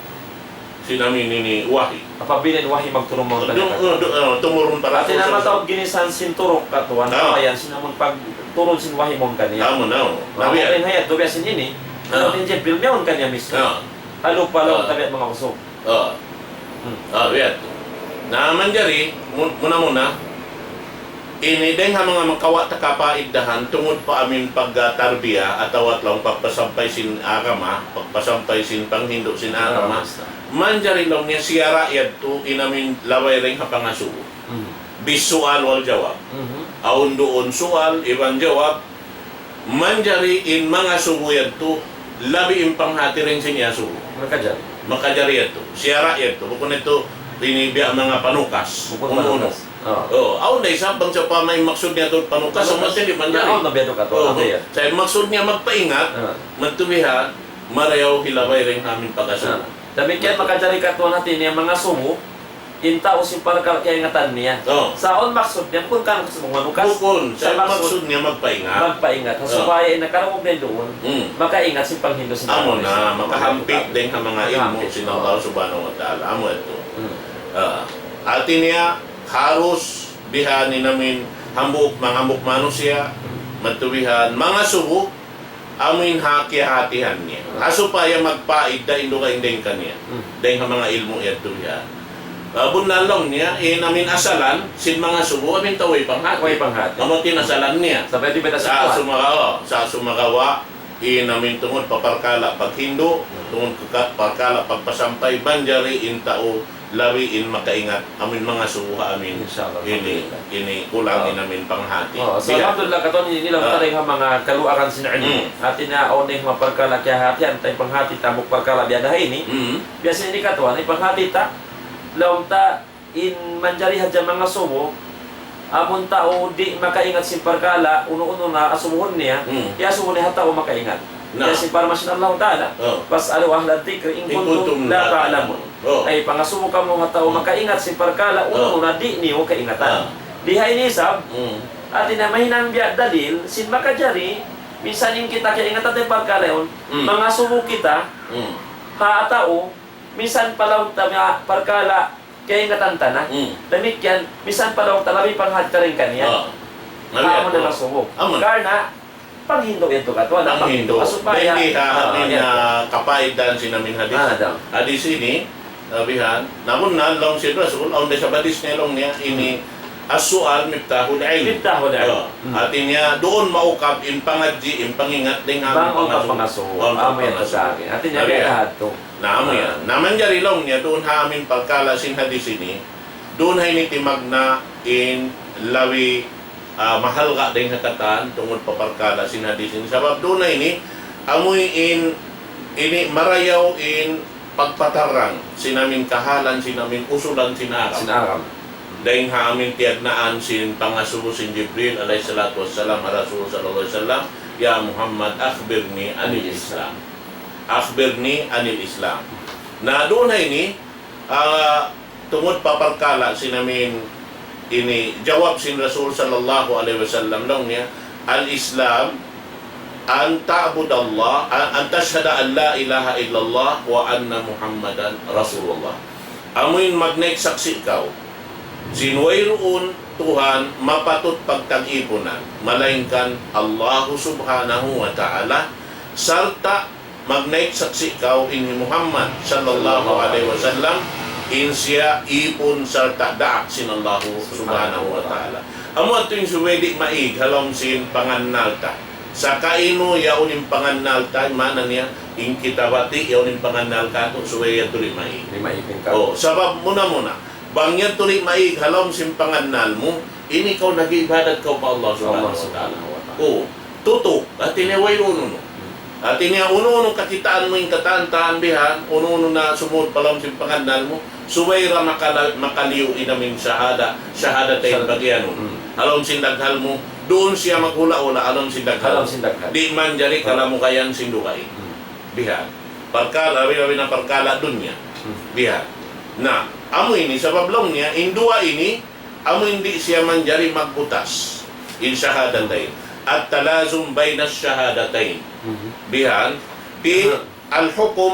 Sin amuin ini wahi. Apabila in wahi magturun mawn. Du-, kaniya. Du-, uh, tumurun pa Rasul sallallahu alayhi wasallam. Hati niya mataud ginisan sin turuk katuan, ah, ayan sin amun pagturun sin wahi mawn kaniya. Amu na, oh. Nabi, ah, in hayat dubiya sin ini, ah, in Jibril mawn kaniya mismo. Ah. Ha lupa laung ta biya' manga usug. Ah. Hmm. Ah, biya' tu. Na manjari, mu-, muna-muna, ini dayn ha manga makawa' ta kapaidahan tungud pa amuin pagtarbiya atawa laung pagpasampay sin agama, pagpasampay sin panghindu' sin agama. Ah, basta. Manjari laung niya siyara' yadtu in amuin labay dayn ha pangasubu. Hmm. بالسؤال والجواب. Mhm. Awn duun sual, iban jawab, manjari in mangasubu yadtu, labi in panghati dayn sin iyasubu. Makajari. Makajari yadtu. Siyara' yadtu. Bukun yadtu ini biya' manga panukas. Bukun panukas. Oo. Oo. Awn da isab bang sawpama in maksud niya tuud panukas, amu yadtu di' manjari. Awn na biya' yadtu katu'. Oo. Awn da yan. Sa' in maksud niya magpaingat, madtu bihan, marayaw hilabay dayn ha amin pag-asubu. Damikkiyan makajari katu' hati niya mangasubu, in tau sin parkala' kaingatan niya. Oo. Sa' awn maksud niya, bukun kan maksud manukas. Bukun, sa' maksud niya magpaingat. Magpaingat. Oo. Supaya in nakarungug niya duun, makaingat sin panghindu' sin Islam. Amu na, makahampit dayn ha manga ilmu' sin Allah Subhanahu wa Ta'ala. Amu yadtu. Hmm. Ah, hati niya, harus bihan in amin hambuuk, manga hambuuk manusiya', madtu bihan, mangasubu, amin ha kiyahatihan niya. Ha supaya magpaid da in dugaing dayn kaniya. Hmm. Dayn ha manga ilmu' yadtu bihan. Ah, bunnal laung niya, in amin asalan, sin mangasubu, amin tau way panghati. Way panghati. Amu in asalan niya. Sa' pwede beda sa' kuwan. Sumagawa', sa' sumagawa', in amin tungud pa parkala' paghindu', tungud pa parkala' pagpasampay, manjari in tau labi in makaingat, amin mangasubu ha amin. Insya Allah, ini, alhamdulillah. Ini kulang in amin panghati. Oo, so, alhamdulillah, katu' ini laung ta dayn ha manga kaluagan sin ilmu'. Hmm. Hati niya, awn na in manga parkala' kiyahatihan ta, in panghati ta, hambuuk parkala' biya' da ha ini. Hmm. Biya' sin ini katu', in panghati ta, laung ta, in manjari hadja mangasubu, amun tau di' makaingat sin parkala', unu-unu na asubuhun niya, iyasubu niya ha tau makaingat. Na. Biya' sin parman sin Allah Ta'ala, "فاسألوا أهل الذكر إن كنتم لا تعلمون." Ay, pangasubu kamu ha tau makaingat sin parkala', unu-unu na di' niyu kaingatan. Di ha ini isab, hati niya mahinang biya' dalil, sin makajari, minsan in kita kaingatan ta in parkala' yaun, mangasubu kita, ha tau, minsan pa laung ta manga parkala', kaingatan ta na. Hmm. Damikkiyan, minsan pa laung ta labi panghati ta dayn kaniya. Oo. Amu na masubu. Amu na. Karna', panghindu' yadtu katu', panghindu'. Supaya, dayn di ha, ah, amin, yan. Ah, kapaidahan sin amin hadis. Ah, hadis ini, ah, bihan. Namun na, laung sin Rasul, awn da isab hadis niya laung niya, ini, السؤال مفتاح العلم. مفتاح العلم. Oo. Hmm. Hati niya, duun maukab in pangadji', in pangingat, dayn ha amin pangasubu. Amu yadtu sa akin. Hati niya, biya' hadtu. Na amu yan. Na manjari laung niya duun ha amin parkala' sin hadis ini, duun ha ini timagna' in labi, ah, mahalga' dayn ha katan tungud pa parkala' sin hadis ini. Sabab duun ha ini, amu in, ini marayaw in pagpatarrang sin amin kahalan, sin amin usulan, sin agama. Sin agama. Dayn ha amin tiyagnaan sin pangasubu sin Jibril alayhi salatu wassalam ha Rasul sallallahu alayhi wasallam, "Ya Muhammad, akhbirni anil Islam." "Akhbirni anil Islam." Na duun ha ini, ah, tungud pa parkala' sin amin ini jawab sin Rasul sallallahu alayhi wasallam laung niya, "الإسلام أن تعبد الله، أن، أن تشهد أن لا إله إلا الله وأن محمدا رسول الله." Amu in magnaik saksi' kaw sin wayruun Tuhan mapatut pagtag-ipunan, malaingkan Allahu Subhanahu wa Ta'ala, sarta' magnaik saksi' kaw in hi Muhammad sallallahu alayhi wasallam, in siya ipun sarta' daak sin Allahu Subhanahu wa Ta'ala. Amu yadtu in subay di' maig ha lawm sin pangannal ta. Sa' kainu yaun in pangannal ta, maana niya, in kita bati' yaun in pangannal katu', subay yadtu di' maig. Di' maig in katu'. Oh, sabab muna-muna, bang yadtu di' maig ha lawm sin pangannal mu, ini kaw nag-iibadat kaw pa Allah Subhanahu wa Ta'ala. Oh, tutu', hati niya way unu-unu. Hati niya unu-unu kakitaan mu in katan-katan bihan, unu-unu na sumud pa lawm sin pangannal mu, subay da makala-, makaliyu in amin shahada, shahadatayn. Shahada. Pag-iyanun. Hmm. Ha lawm sin daghal mu, duun siya maghula'-hula' ha lawm sin daghal. Ha lawm sin daghal. Di' manjari kalamukayan sin dugaing. Hmm. Bihan. Parkala', labi-labi na parkala' dunya. Hmm. Bihan. Na, amu ini, sabab laung niya, in duwa ini, amu in di' siya manjari magbutas. In shahadatayn. التلازم بين الشهادتين. Mhm. Bihan, di' aha. الحكم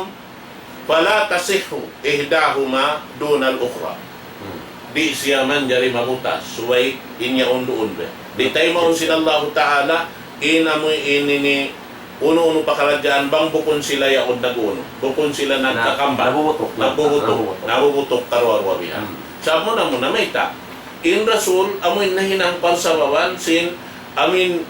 فلا تصح إحداهما دون الأخرى. Hmm. Di' siya manjari mabutas, subay in yaun duun ba. Di' taymaun sin Allahu Ta'ala, in amu in ini, unu-unu pakaradjaan bang bukun sila yaun nag-unu, bukun sila nagkakamba. Nabubutuk. Nabubutuk. Nabubutuk. Nabubutuk karuwa-ruwa bihan. Hmm. Sa' muna-muna mayta'. In Rasul, amu in nahinang parsababan sin, amin,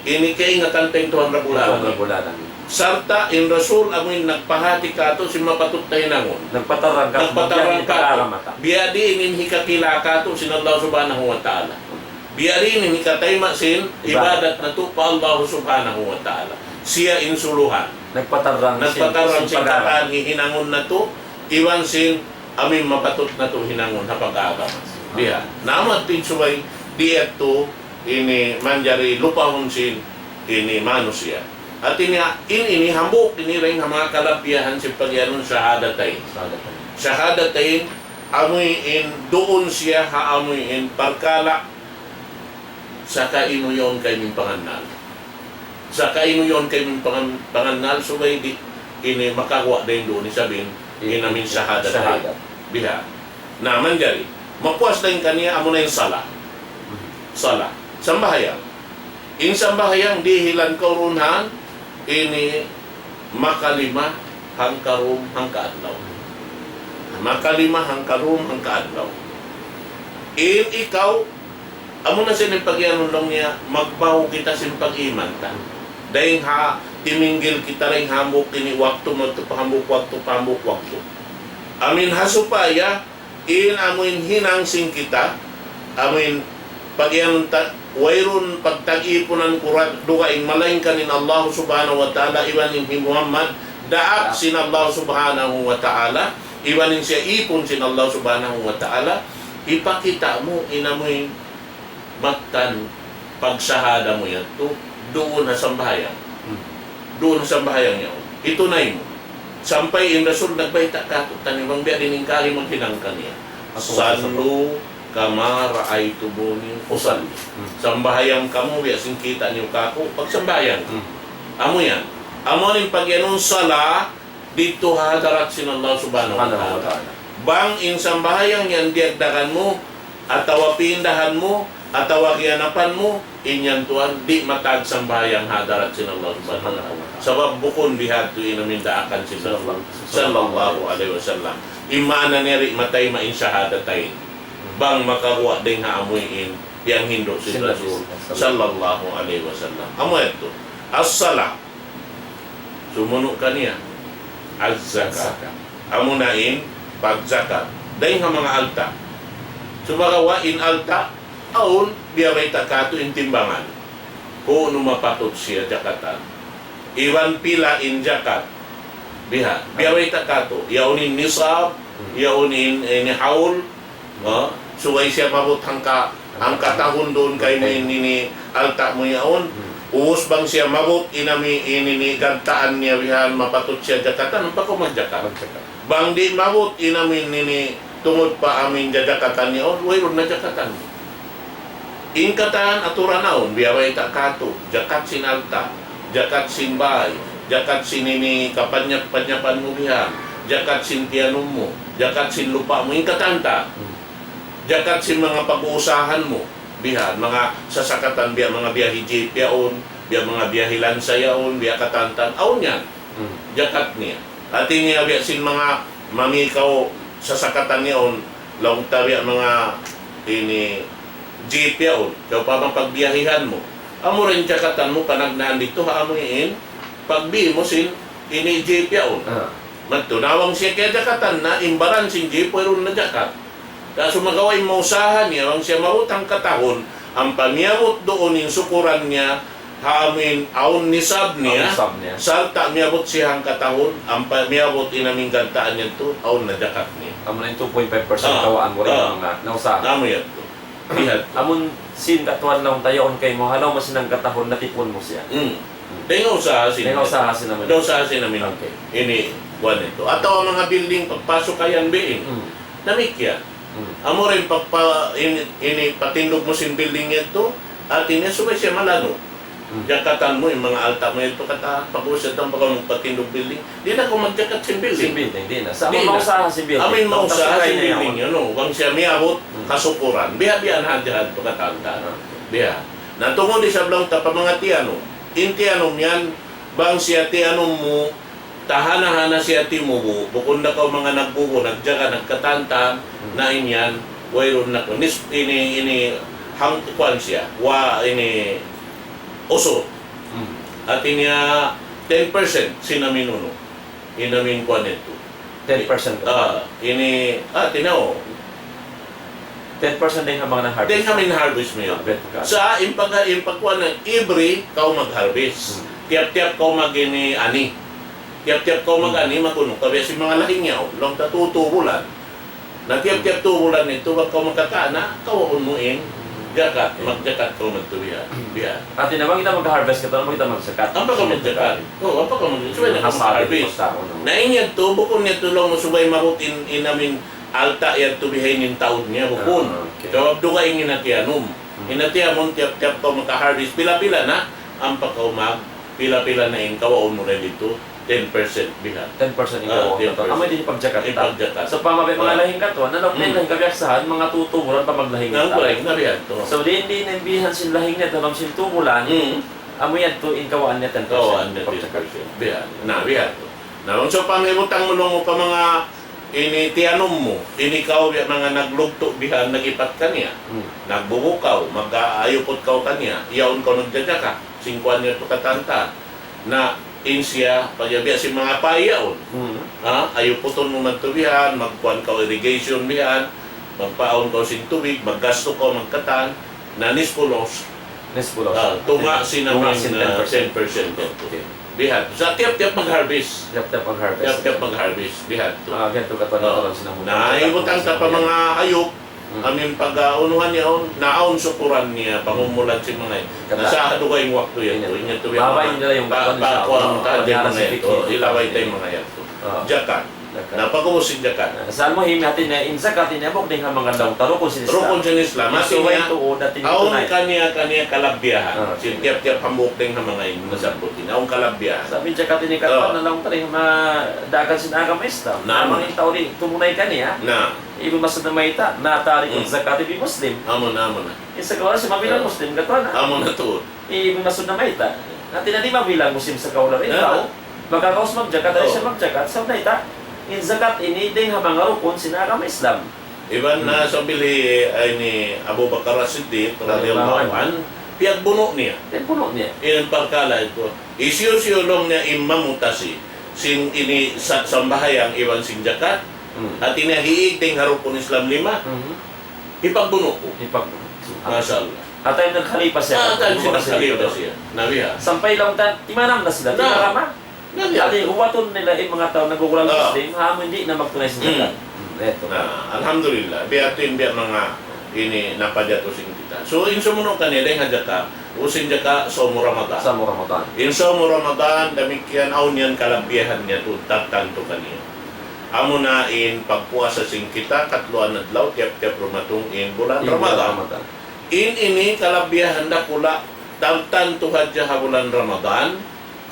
ini kaingatan ta in Tuhan Rabbul Alamin. Tuhan Rabbul Alamin. Sarta' in Rasul amu in nagpahati katu' sin mapatut ta hinangun. Nagpatarrang katu'. Nagpatarrang katu'. Biya' diin in hikakila katu' sin Allah Subhanahu wa Ta'ala. Biya' diin in hikatayma' sin ibadat natu' pa Allah Subhanahu wa Ta'ala. Siya in suluhan. Nagpatarrang sin, nagpatarrang sin katan hihinangun natu', iban sin amu in mapatut natu' hinangun ha pag-agama. Biya'. Na amu yadtu in subay, di' yadtu ini manjari lupahun sin ini manusiya'. Hati niya, in ini hambuuk ini dayn ha manga kalabihan sin pagiyanun shahadatain. Shahadatain. Shahadatain, amu in duun siya ha amu in parkala' sakainu yaun kaymu in pangannal. Sakainu yaun kaymu in pangan-, pangannal, subay di' ini makaguwa' dayn duun isab in, in amu in shahadatain. Shahadat. Biha'. Na, manjari. Mapuas dayn kaniya, amu na in sala. Sala. Sambahayang. In sambahayang dihilan kaw duun ha ini makalima hangkarum hangkaadlaw. Makalima hangkarum hangkaadlaw. In ikaw, amu na sin pagiyanun laung niya, magbahu kita sin pag-iman ta. Dayn ha, timinggil kita dayn ha hambuuk ini waktu, madtu pa hambuuk waktu, pa hambuuk waktu. Amu in ha supaya, in amu in hinang sin kita, amu in pagiyanun ta, wayruun pagtag-ipunan ku ra dugaing malaingkan in Allah Subhanahu wa Ta'ala, iban in hi Muhammad, daak sin Allah Subhanahu wa Ta'ala, iban in siya ipun sin Allah Subhanahu wa Ta'ala, hipakita' mu in amu in mattan pagsahada mu yadtu, duun ha sambahayang. Hmm. Duun ha sambahayang yaun. Hitunay mu. Sampay in Rasul nagbayta' kātu'niyu, bang biya' diin in kaagi maghinang kaniya. Aku صلوا كما رأيتموني أصلي. Hmm. Sambahayang kamu, biya' sin kita' niyu kāku' pagsambahayang. Hmm. Amu yan. Amu in pagiyanun sala, didtu ha hadarat sin Allah Subhanahu wa Ta'ala. Subhanahu wa Ta'ala. Bang in sambahayang yan diyagdagan mu, atawa pindahan mu, atawa giyanapan mu, in yan tuwan, di' matag sambahayang ha hadarat sin Allah Subhanahu wa Ta'ala. Subhanahu wa Ta'ala. Sabab bukun bihadtu in amu in daakan sin Rasul. Sallallahu, sallallahu alaihi wasallam. In maana niya di' matayma' in shahadatain. Bang makaguwa' dayn ha amu in, piyanghindu' sin Rasul. Sallallahu alaihi wasallam. Amu yadtu. As-salah. Sumunu' kaniya, az-zakat. Zakat. Amu na in pagzakat. Dayn ha manga alta'. Sumagawa' in alta', awn, biya' bayta' kātu' in timbangan. Kunu' mapatut siya jakatan. Iban pila in jakat. Biha', biya' bayta' kātu'. Yaun in nisab, hmm, yaun in, in haul, ha? Subay siya maabut hangka, hangka tahun duun kaymu in ini alta' mu yaun. Hmm. Ubus bang siya maabut in amu in ini gantaan niya bihan mapatut siya jakatan, ampa kaw magjakat. Magjakat. Bang di' maabut in amu in ini tungud pa amu in jajakatan niya yaun, wayruun na jakatan. In katan aturan awn, biya' bayta' kātu', jakat sin alta', jakat sin bāy, jakat sin ini kapanyap-panyapan mu bihan, jakat sin tiyanum mu, jakat sin lupa' mu, in katan ta. Hmm. Jakat sin manga pag-uusahan mu, bihan, manga sasakatan, biya' manga biyahi jeep yaun, biya' manga biyahi lansa yaun, biya' katantan, awn yan. Hmm. Jakat niya. Hati niya biya' sin manga mami kaw sasakatan yaun, laung ta biya' manga ini jeep yaun. Sawpama pagbiyahihan mu. Amu ra in jakatan mu panagnaan didtu ha amu in pagbi mu sin ini jeep yaun. Ah. Madtu na bang siya kiyajakatan na, in baran sin jeep, wayruun na jakat. Sa' sumagawa' in mausaha niya, bang siya maabut hangka tahun, ampa miyabut duun in sukuran niya, ha amu in awn nisab niya, awn nisab niya, sarta' miyabut siya hangka tahun, ampa miyabut in amu in gantaan niya yadtu, awn na jakat niya. Amu na in two point five percent, ah, kawaan mu rin, ah, manga nausaha. Amu yadtu. Bihadtu. Amun sin katuan laung ta yaun kaymu, ha lawm sin hangka tahun natipun mu siya. Hmm. Dayn ha usaha sin. Dayn ha usaha sin amu in. Dayn ha usaha sin amu in. Okay. Ini, kuwan yadtu. Atawa manga building, pagpasukayan biin. Hmm. Damikkiyan. Hmm. Amu ra in pagpa-, ini, ini patindug mu sin building yadtu, hati niya subay siya malanu'. Hmm. Jakatan mu, in manga alta' mu yadtu katan, pag-usad ta, bang kaw magpatindug building, di' na kaw magjakat sin building. Sin building, di' na. Sa' amu in mausaha sin building. Amu in mausaha sin building, you know, bang siya miyabut, hmm, kasukuran. Biya'-biya' na hadja yadtu katan ta. Ah. Biya'. Na tungud isab laung ta pa manga tiyanum. In tiyanum yan, bang siya tiyanum mu, tahana-hana siya timubu', bukun da kaw manga nagbubu', nagjaga, nagkatantan, hmm, na in yan, wayruun na ku. Nis-, ini, ini, hang, kuwan siya, wa, ini, usur. Hmm. Hati niya, ten percent, sin amu in unu. In amu in kuwan yadtu. Ten percent. Ah, ini, ah, tinaw. Ten percent dayn ha manga harvest. Dayn ha amu in harvest mu yan. Ah, bet ka. Sa' in pag-, in pagkuwan na, every kaw mag-harvest. Hmm. Tiyap-tiyap kaw mag-ini ani. Tiyap-tiyap kaw mag-ani, mag-unu kaw biya' sin manga lahing yaun, laung ta tu, tu bulan. Na tiyap-tiyap tu bulan ini, bang kaw makakana, kawaun mu in jakat, magjakat kaw madtu biya', biya'. Hati niya bang kita mag-harvest katan, bang kita magjakat. Ampa kaw magjakat. Oh, ampa kaw magjakat. Subay na kaw mag-harvest. Na in yadtu, bukun yadtu laung mu subay maabut in, in amu in alta' yadtu bihaini in taud niya, bukun. Ah, okay. Sabab dugaing in hatiyanum. Hmm. In hatiyanum, tiyap-tiyap kaw maka-harvest, pila-pila na, ampa kaw mag, pila-pila na in kawaun mu didtu, ten percent bihan. Ten percent in kawaun. Ah, ten percent. Amu in pagjakat. In pagjakat. So, pamabaya manga lahing katan, na laung, hmm, lahing kabiyaksahan, manga tu, tu bulan pa maglahing. Na, in taud. Bulan, na bihan to. So, di', di' na bihan sin lahing niya, dalam sin tu bulan, hmm, amu yadtu in kawaan niya ten percent. Kawaan niya ten percent. Pagjakat. Bihan. Na, bihan to. Na, laung sa pangibutang mu laung mu pa manga ini tiyanum mu, ini kaw biya' manga naglugtu' bihan, nag-ipat kaniya. Hmm. Nagbubukaw, mag-aayuput kaw kaniya, yaun kaw nagjajakat, sin kuwan niya tu katan-katan. Na in siya, pagyabiya' sin manga pay yaun. Hmm. Ha? Ayuputun mu madtu bihan, magkuwan kaw irrigation bihan, magpaawn kaw sin tubig, maggastu kaw magkatan, na nisfu loss. Nisfu loss. Ah, tunga' sin, tunga' amu in, sin ah, ten percent. Ten percent. Okay. Bihan. Sa' tiyap-tiyap mag-harvest. Tiyap-tiyap mag-harvest. Tiyap-tiyap mag-harvest. Bihan tu. Ah, bihan tu katan. Oh. Katan sin amu. Na, ibutang ta pa manga hayup, hmm, amu in pag-aunuhan niya yaun, na awn sukuran niya, pangumulan sin manga yaun. Katan. Na sa' ha dugaing waktu yan. Yan. Ingat tu yan. Baba in nila yung pa, katan pa, sa kuwan, katan, katan, katan, manga yan. Oh, ilabay ta in manga yan. Ah. Jakat. Jakat. Na pag'ubus sin jakat. Ah, sa' al-muhim, hati niya, in jakat ini, hambuuk dayn ha manga laung ta rukun sin Islam. Rukun sin Islam. Hati niya, awn kaniya-kaniya kalabbiyahan. Ah. Sin tiyap-tiyap hambuuk dayn ha manga ini, nasabbut ini. Awn kalabbiyahan. Sa' in jakat ini katan, oh, na laung ta dayn ha manga daakan sin agama Islam. Na. Amu in tau di' tumunay kaniya. Na. Ibn Mas'ud namayta', "لا تارك الزكاة بمسلم." Amu na, amu na. In sagawa' sin mabilang Muslim, katan na. Amu na tuud. Ibn Mas'ud namayta'. Hati niya di' mabilang Muslim sagawa' in tau. Makakaus magjakat, di' siya magjakat. Sa' mayta', in jakat ini dayn ha manga rukun sin agama Islam. Iban na sambil hi, ay, ni Abu Bakar As-Siddiq radiyallahu anhu, piyagbunu' niya. Piyagbunu' niya. In parkala' yadtu. Hisiyu-siyu laung niya in mamutasi sin ini sa-, sambahayang iban sin jakat. Hmm. Hati niya hiig dayn ha rukun Islam lima. Hmm. Hipagbunu' ku. Hipagbunu'. Subhanallah. Masha Allah. Hati niya nagkhalifa siya. Ah, hati niya nagkhalifa siya. Na biya'. Sampay laung ta, timanam na sila. Na. Timanam na. Na biya'. Hati, huwatun nila in manga tau nagugulal Muslim, ha, amu in di' na magtunay sin jakat. Hmm. Hmm, eto. Na, alhamdulillah. Biya' tu in biya' manga ini napajatu sin kita. So, in sumunu' kaniya dayn ha jakat, usin jakat, sawmu Ramadan. Sawmu Ramadan. In sawmu Ramadan, damikkiyan, awn yan kalabbiyahan niya tu, tartantu kaniya. Amuna in pagpuasa sin kita, katluan adlaw, tiyap-tiyap dumatung in bulan Ramadan. In ini kalabbiyahan dakula', tartantu hadja ha bulan Ramadan,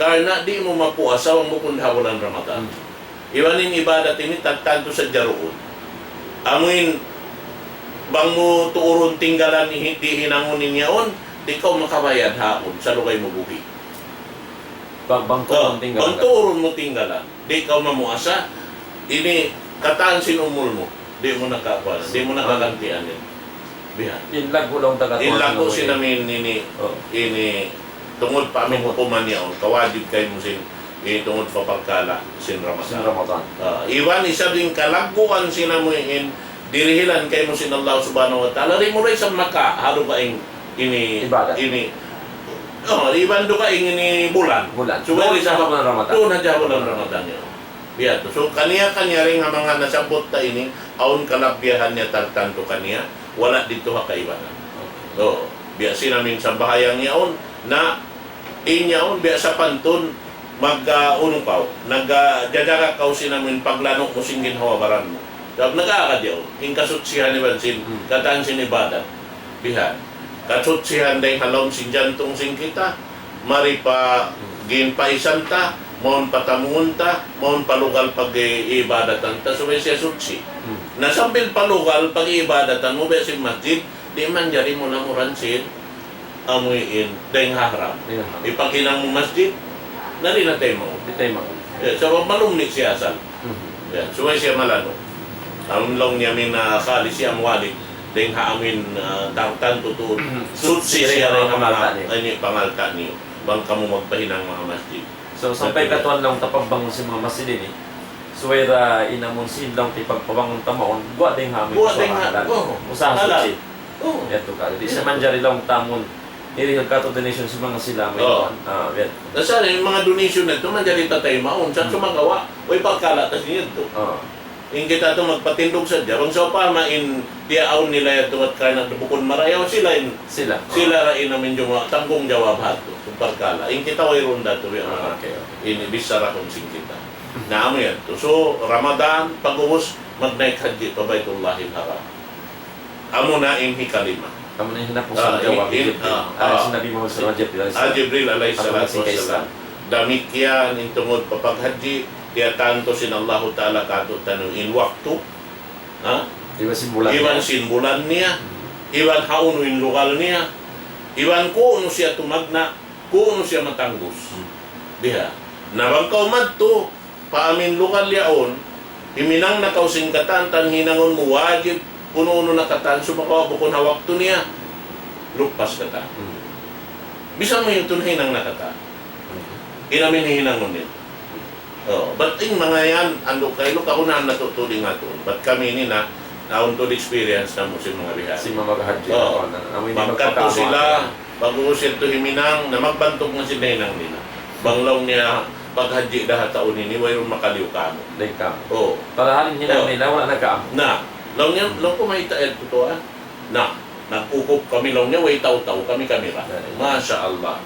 karna' di' mu mapuasa bukun ha bulan Ramadan. Hmm. Iban in ibadat ini tartantu sadja duun. Amuin bang mu tuurun tinggalan, di' hinangun in yaun, di' kaw makabayad ha yaun, salugay mu buhi'. Bang, bang tuurun tinggalan. Bang tuurun mu tinggalan. Di' kaw mamuasa, ini katan sin umul mu. Di' mu na kakuan, di' mu na kagantian yan. Bihan. In laggu' laung ta katan. In laggu' sin amin ini, ini tungud pa amin hukuman yaun, kawajib kaymu sin, ini tungud pa parkala' sin Ramadan. Sin Ramadan. Ah, iban isab in kalagguan sin amu in dirihilan kaymu sin Allah Subhanahu wa Ta'ala, di' mu da isab makahalu pa in ini, ibadat. Ini, oh, iban dugaing ini bulan. Bulan. Subay duun hadja bulan Ramadan. Duun hadja bulan Ramadan yan. Biya' tu. So, kaniya-kaniya dayn ha manga nasabbut ta ini, awn kalabbiyahan niya tartantu kaniya, wala' didtu ha kaibanan. Okay. Oh, biya' sin amin sambahayang yaun, na in yaun biya' sapantun, mag, ah, unu kaw, nag, ah, jajaga kaw sin amin paglanu' mu sin ginhawa-baran mu. Sabab nag-aagad yaun, in kasutsihan iban sin, hmm, katan sin ibadat. Bihan. Kasutsihan dayn ha lawm sin jantung sin kita, mari pa ginpaisan ta, mawn pa tamungun ta, mawn pa lugal pag-iibadatan ta, subay siya suchi. Hmm. Na sambil pa lugal pag-iibadatan mu, biya' sin masjid, di' manjari mu lamuran sin amuin, dayn ha haram. Dayn ha haram. Ipaghinang mu masjid, na di' na taymaun. Di' taymaun. Ya, sabab malummi' siya asal. Mhm. Ya, subay siya malanu'. Amun laung niya amin, ah, khalis siya amwalik. Dayn ha amin, ah, tartantu tuud. Mhm. Suchi siya dayn ha manga, pangalta' niyu. Ini pangalta' niyu. Bang kamu magpahinang manga masjid. So, sampay katuan laung ta pagbangun sin manga masjid ini. Subay da in amun sin laung ta pagpabangun ta mawn, guwa' dayn ha amin usaha halal. Guwa' dayn ha, oh, usaha suchi. Oh. Yadtu ka. Di' sa manjari laung ta amun Iri yung kato donation sin manga sila, may Oo. Ah, yan. Na sa in manga donation na ito, manjari ta taymaun. Sa Hmm. sumagawa', way pagkala ta sin yadtu. Oo. In kita tu magpatindug sadja, bang sawpama in tiyaawn nila yadtu at karna' bukun marayaw, sila in, Sila. sila ra in amin juma-, tanggungjawab hatu, kung pagkala. In kita wayruun da tu, yan, Ah, okay, okay. Ini bichara kung sin kita. Na amu yadtu. So, Ramadan, pag-ubus, magnaik hajji pa Baytullahil Haram. Amu na in hikalima. Amu na in hinapus Ah, sin jawab in, in, Jibril. Ah, Amu ah. Sin Nabi Muhammad sallallahu alayhi wasallam, Jibril alayhi Amu na salatu sin kaislam. wassalam. Damikkiyan in tungud pa paghajji, tiyatantu sin Allahu Ta'ala kātu'niyu in waktu, ha? Iban sin bulan Iban niya. sin bulan niya, iban hawnu in lugal niya, iban ku'nu siya tumagna', ku'nu siya matanggus. Hmm. Biha'. Na bang kaw madtu, pa amin lugal yaun, himinang na kaw sin katan, tan hinangun mu wajib, unu-unu na katan, sumagawa' bukun ha waktu niya, lupas katan. Hmm. Bisan mu yadtu nahinang na katan. Hmm. In amin hinangun niya. Oh, bat in manga yan, andu' kailu, kagunahan natu' tuud in atun. Bat kami ini na, awn tuud experience namu' sin manga bihan. Sin manga maghajji, Oh. awn na. Amu ini Magkadtu magpakaamu sila, amu. Pag-uusir tu himinang, na magbantug na sin hinang nila. Bang laung niya, paghajji da ha taun ini, wayruun makaliyu kāmu'. Dayn kāmu'. Oh. Padahal in hinang Oh. nila, wala' na kāmu'. Na, laung niya, Hmm. laung ku mayta' yadtu tuwan. Na, nag-ukup kami laung niya, way tau-tau kami, kami ra. Dayn. Masha Allah.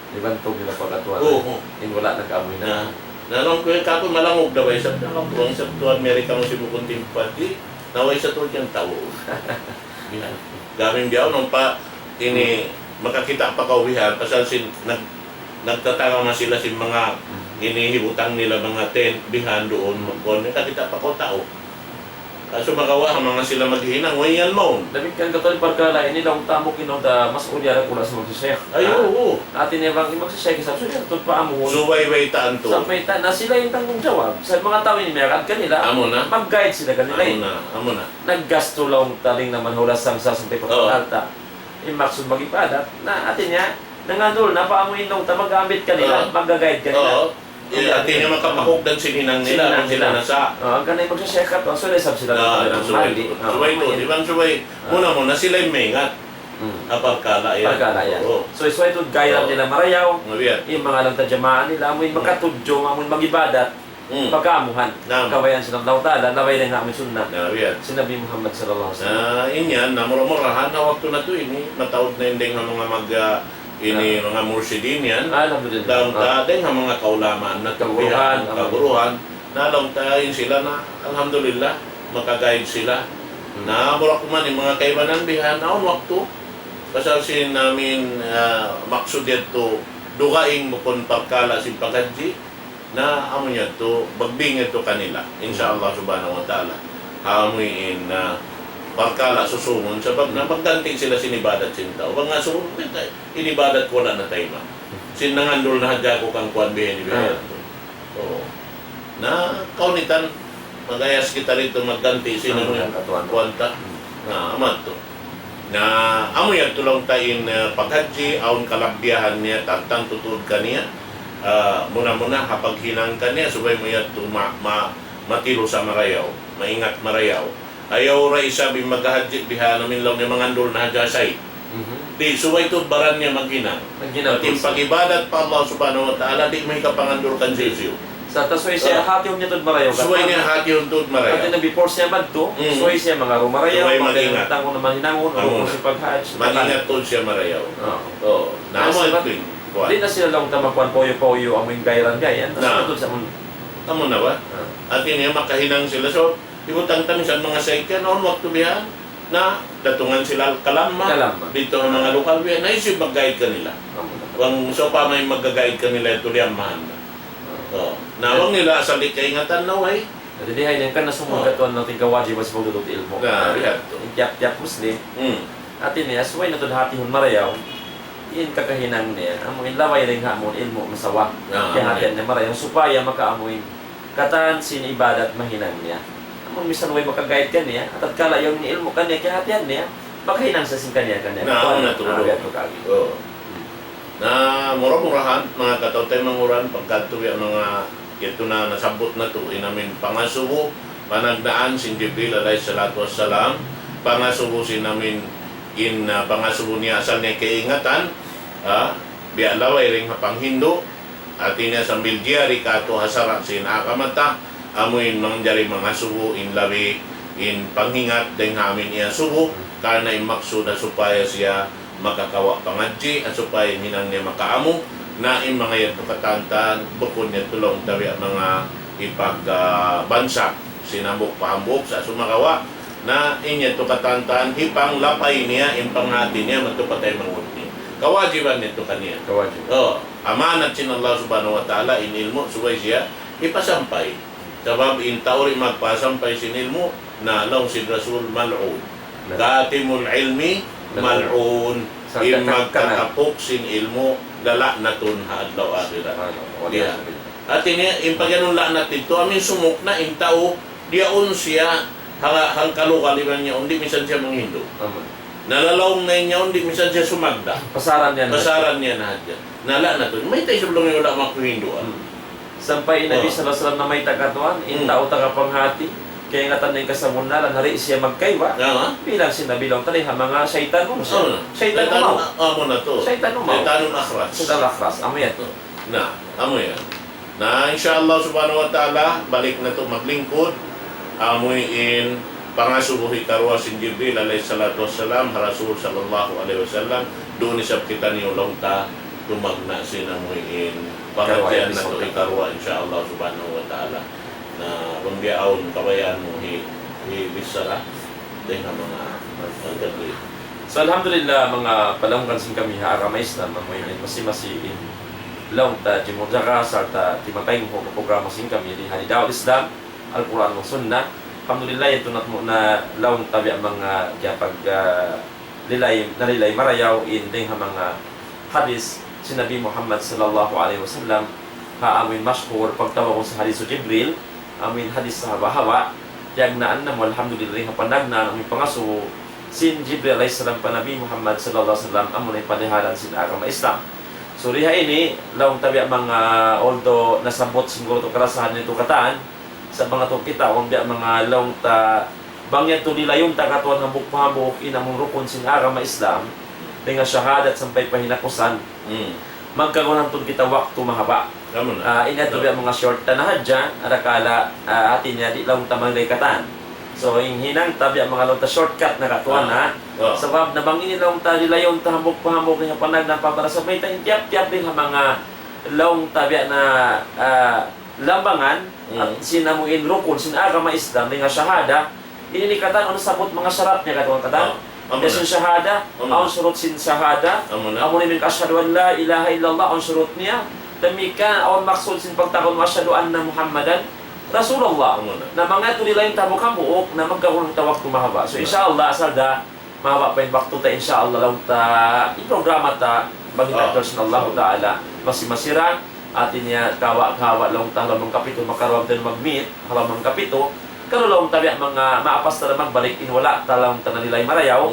Ibantug nila pagkatuan. Oo. In wala' na kaamuy na. Na, na laung ku, "Kāku' malangug da ba isab?" Na laung ku, "Bang isab tuwan, miyari kamu sin bukun timpat di', na way sa tuud yan tau." Yan. Gamin biyaw, nung pa, ini, Hmm. makakita' pa kaw bihan, pasal sin, nag-, nagtatarama sila sin manga, Hmm. ini, hibutang nila manga tent, bihan duun, Hmm. magkuhan, makakita' pa kaw tau. Ah, sumagawa' ha manga sila maghihinang, way yan mawn. Damikkiyan katan in parkala' ini, laung ta, mungkin laung ta, mas'uliyya ra kunu' sin magsisheikh. Ay, Ha? oo. Hati niya bang in magsisheikh, isab sila tuud paamuhun. Subay baytaan tuud. Sa' mayta', na sila in tanggungjawab. Sa' manga tau ini miyagad kanila, Amu na. mag-guide sila kanila. Amu na, amu na. Naggastu laung ta dayn ha manga hulas sangsa' sampay pa Oo. panghalta'. In maksud mag-ibadat, na hati niya, nangandul na paamuin laung ta, mag-aambit kanila, Oo. mag-guide kanila. Oo. Iya, hati niya makapahugdan sin hinang nila, Sin hinang kung sila nila. nasa. Ah, hangkan na in magsha-check up, ah, subay isab sila Ah, nagpapamandi. Subay tuud. Ah, Subay tuud. Di ba, subay. Ah. Muna-muna sila in maingat. Hmm. Ha parkala' yan. Parkala' yan. Oo. So, subay tuud gaya Oo. nila marayaw. Mabiya'. In manga alam ta jamaa nila, amu in Hmm. makatudju, amu in mag-ibadat. Hmm. Pagkaamuhan. Naam. Kabayaan sin Allahu Ta'ala, labay dayn ha amu in sunnah. Mabiya'. Sin Nabi Muhammad sallallahu alayhi wasallam. Na, in yan, na mura-murahan, na waktu natu' ini, mataud na in dayn ha manga mag-, ah, Ini Ah. manga mursidin yan. Alhamdulillah. Laung ta, Ah. dayn ha manga kaulamaan natu', Kaguruhan, bihan, alhamdulillah. kaguruhan. Na laung ta, in sila na, alhamdulillah, maka-guide sila. Hmm. Na, mura kuman in manga kaibanan bihan, awn waktu. Pasal sin amin, ah, maksud yadtu, dugaing bukun parkala' sin paghajji. Na amu yadtu, magbing yadtu kanila, insya Allah subhanahu wa ta'ala. Amu in, ah, parkala' susungun, sabab na magganti' sila sin ibadat sin tau. Bang nga susungun, in ibadat ku wala' na tayma'. Sin nangandul na hadja aku kan kuwan bihan, bihan Ah. yadtu. Oo. Na, kaunitan, magayas kita didtu, magganti' sin Ang amu yan, katuan. kuwan ta. Hmm. Na, amat tu. Na, amu yadtu laung ta in, eh, paghajji, awn kalabbiyahan niya, tantu tuud kaniya. Ah, muna-muna, ha paghinang kaniya, subay mu yadtu ma-, ma-, matilu sa marayaw, maingat marayaw. Ayaw ra isab in maghahajji bihan amin laung niya mangandul na hadja say. Mhm. Di', subay tuud baran niya maghinang. Maghinang Pati in tuud siya. pag-ibadat pa Allah subhanahu wa ta'ala, di' mahikapangandul kan siyu-siyu. Sa' ta subay siya Ah. hatihun niya tuud marayaw. Subay niya hatihun tuud marayaw. Hati na before siya madtu, Mm. subay siya mangaru marayaw, Subay maghinang. tangun na mahinangun, Amu unu na. siya paghajji. Mag-ingat tuud siya marayaw. Ah. Oo. Na, Kaya amu sila, in kuwan. di' na sila laung ta magkuwan pauyu'-pauyu', amu in gairan-gairan. Na. Sila tuud sa amun. Amu na ba? Ah. Hati niya makahinang sila. So, hibutang ta minsan manga saykyan, awn waktu bihan, na datungan sila kalamma. Kalamma. Didtu ha manga lokal bihan, na hisiyu mag-guide kanila? Amu na. Bang sawpama in mag-guide kanila, yadtu liyammahan na. Ah. Oo. Na bang nila asal di' kaingatan na way. Jadi, di' ha ini, hangkan na sumud Oo. katuan na tingkawajiban sin pagtuntut ilmu'. Na, Ah, biya' yadtu. in tiyap-tiyap Muslim, Hmm. hati niya, subay na tuud hatihun marayaw in kakahinang niya. Amu in labay dayn ha amu in ilmu' masawa. Ah, Kiyahatihan amin. niya marayaw supaya makaamu in katan sin ibadat mahinang niya. Amu in misan way maka-guide kaniya, tatkala yaun in ilmu' kaniya, kiyahatihan niya, makahinang sa sin kaniya-kaniya. Na, Kuwan, amu na tuud. ah, biya' tu kagi. Oo. Na mura-murahan, manga kataw-taymanghuran, pagkadtu biya' manga yadtu na nasabbut natu', in amin pangasubu, panagnaan sin Jibril alayhi salatu wassalam, pangasubu sin amin in, ah, pangasubu niya asal niya kaingatan, ah, biya' laway dayn ha panghindu', hati niya sambil jari katu' ha sara' sin agama ta, amu in manjari mangasubu in labi in pangingat dayn ha amu in iyasubu, karna' in maksud ha supaya siya makakawa' pangadji', ha supaya in hinang niya makaamu, na in manga yadtu katantan, bukun niya tulung tabi' manga ipag, ah, bansa, sin hambuuk pa hambuuk sa' sumagawa', na in yadtu katantan, hipanglapay niya, in panghati niya, matupat ay mangut niya. Kawajiban niya tu kaniya. Kawajiban. Oh, amanat sin Allah Subhanahu wa Ta'ala, in ilmu', subay siya, hipasampay. Sabab in tau di' magpasampay sin ilmu', na laung sin Rasul mal'un. Na. Katimul ilmi mal'un. Sa' in magkakapuk sin ilmu', lala'natun ha adlaw akhirat. Subhanallah. Wal iyadhu billah. Hati niya, in pagyanun la'nat didtu, amu in sumuk na in tau, diyaun siya, hang, hangkalugal iban niya, undi' minsan siya manghindu'. Amun. Nalalaung na in yaun, di' minsan siya sumagda'. Pasaran niya na. Pasaran niya na hadja. Na la'natun. Mayta' isab laung niya wala' makuhindu', ah. Hmm. Sampay in Nabi sallallahu alayhi wasallam namayta' katuan, in tau taga panghati, kaingatan niya in kasabunnalan, di' siya magkaiwa. Bilang sin Nabi laung tadi, ha manga saytan umaw. Saytan umaw. Amu na tu. Saytan umaw. Saytanun akhras. Saytan akhras. Amu yan. Na, amu yan. Na, insha Allah subhanahu wa ta'ala, balik natu' maglingkud, amu in pangasubu hikaruwa sin Jibril alayhi salatu wassalam, ha Rasul sallallahu alayhi wasallam, duun isab kitaniyu laung ta, tumagna' sin amu in pangadjian natu' hikaruwa, insha Allah subhanahu wa ta'ala. Na, bang biya' awn kabayaan mu hi, hi bichara, dayn ha manga, manga So, alhamdulillah, manga palanggan sin kami ha agama Islam, amu in masi-masi in laung ta jimurjaga, sarta' timataynghug ha programa sin kami di ha Da'wat Islam, Al-Quran wa Sunnah. Alhamdulillah, yadtu na laung ta biya' manga kiyapag, ah, lilay, nalilay marayaw in dayn ha manga hadith sin Nabi Muhammad sallallahu alayhi wasallam, ha amu in mashhur pagtawagun sin hadith Jibril, amu in hadith sahaba-haba, tiyagnaan namu', alhamdulillah, ha panagnaan amu in pangasubu sin Jibril alayhi salam pa Nabi Muhammad sallallahu alayhi wasallam, amu in palihalan sin agama Islam. So, di ha ini, laung ta biya' manga, although nasabbut sin guru tu karasahan niya tu katan, sa' manga tu kita, awn biya' manga laung ta, bang yadtu lilayun ta katuan hambuuk pa hambuuk in amun rukun sin agama Islam, dayn ha shahadat sampay pa hinapusan. Hmm. Magkagunahan tuud kita waktu mahaba'. Amu na. Ah, in yadtu biya' manga short ta na hadja, adakala, ah, hati niya di' laung ta manglay katan. So, in hinang ta biya' manga laung ta shortcut na katuan na. Ah. Sabab na bang ini laung ta lilayun ta hambuuk pa hambuuk in panagnaan pa para sa mayta' in tiyap-tiyap dayn ha manga laung ta biya' na, ah, lambangan, sin amu in rukun, sin agama Islam, dayn ha shahada, ini katan, awn nasabbut manga sharat niya katan, katan. Ah, amu na. Biya' sin shahada, awn shurut sin shahada, amu na in ashhadu an la ilaha illallah, awn shurut niya, damikkiyan, awn maksud sin pagtawagun ashhadu anna Muhammadan Rasulullah. Amu na. Na manga tu di' laung ta hambuuk-hambuuk, na magkagunahan ta waktu mahaba'. So, insha Allah, asal da, mahaba' pa in waktu ta, insha Allah, laung ta, in programa ta, bang in Allah ta'ala, masi-masi ra, hati niya, kawa'-kawa' laung ta, ha lawm hangkapitu, makaruwa ta mag-meet, ha lawm hangkapitu, kalu laung ta biya' manga, maapas ta na magbalik, in wala' ta laung ta nalilay marayaw.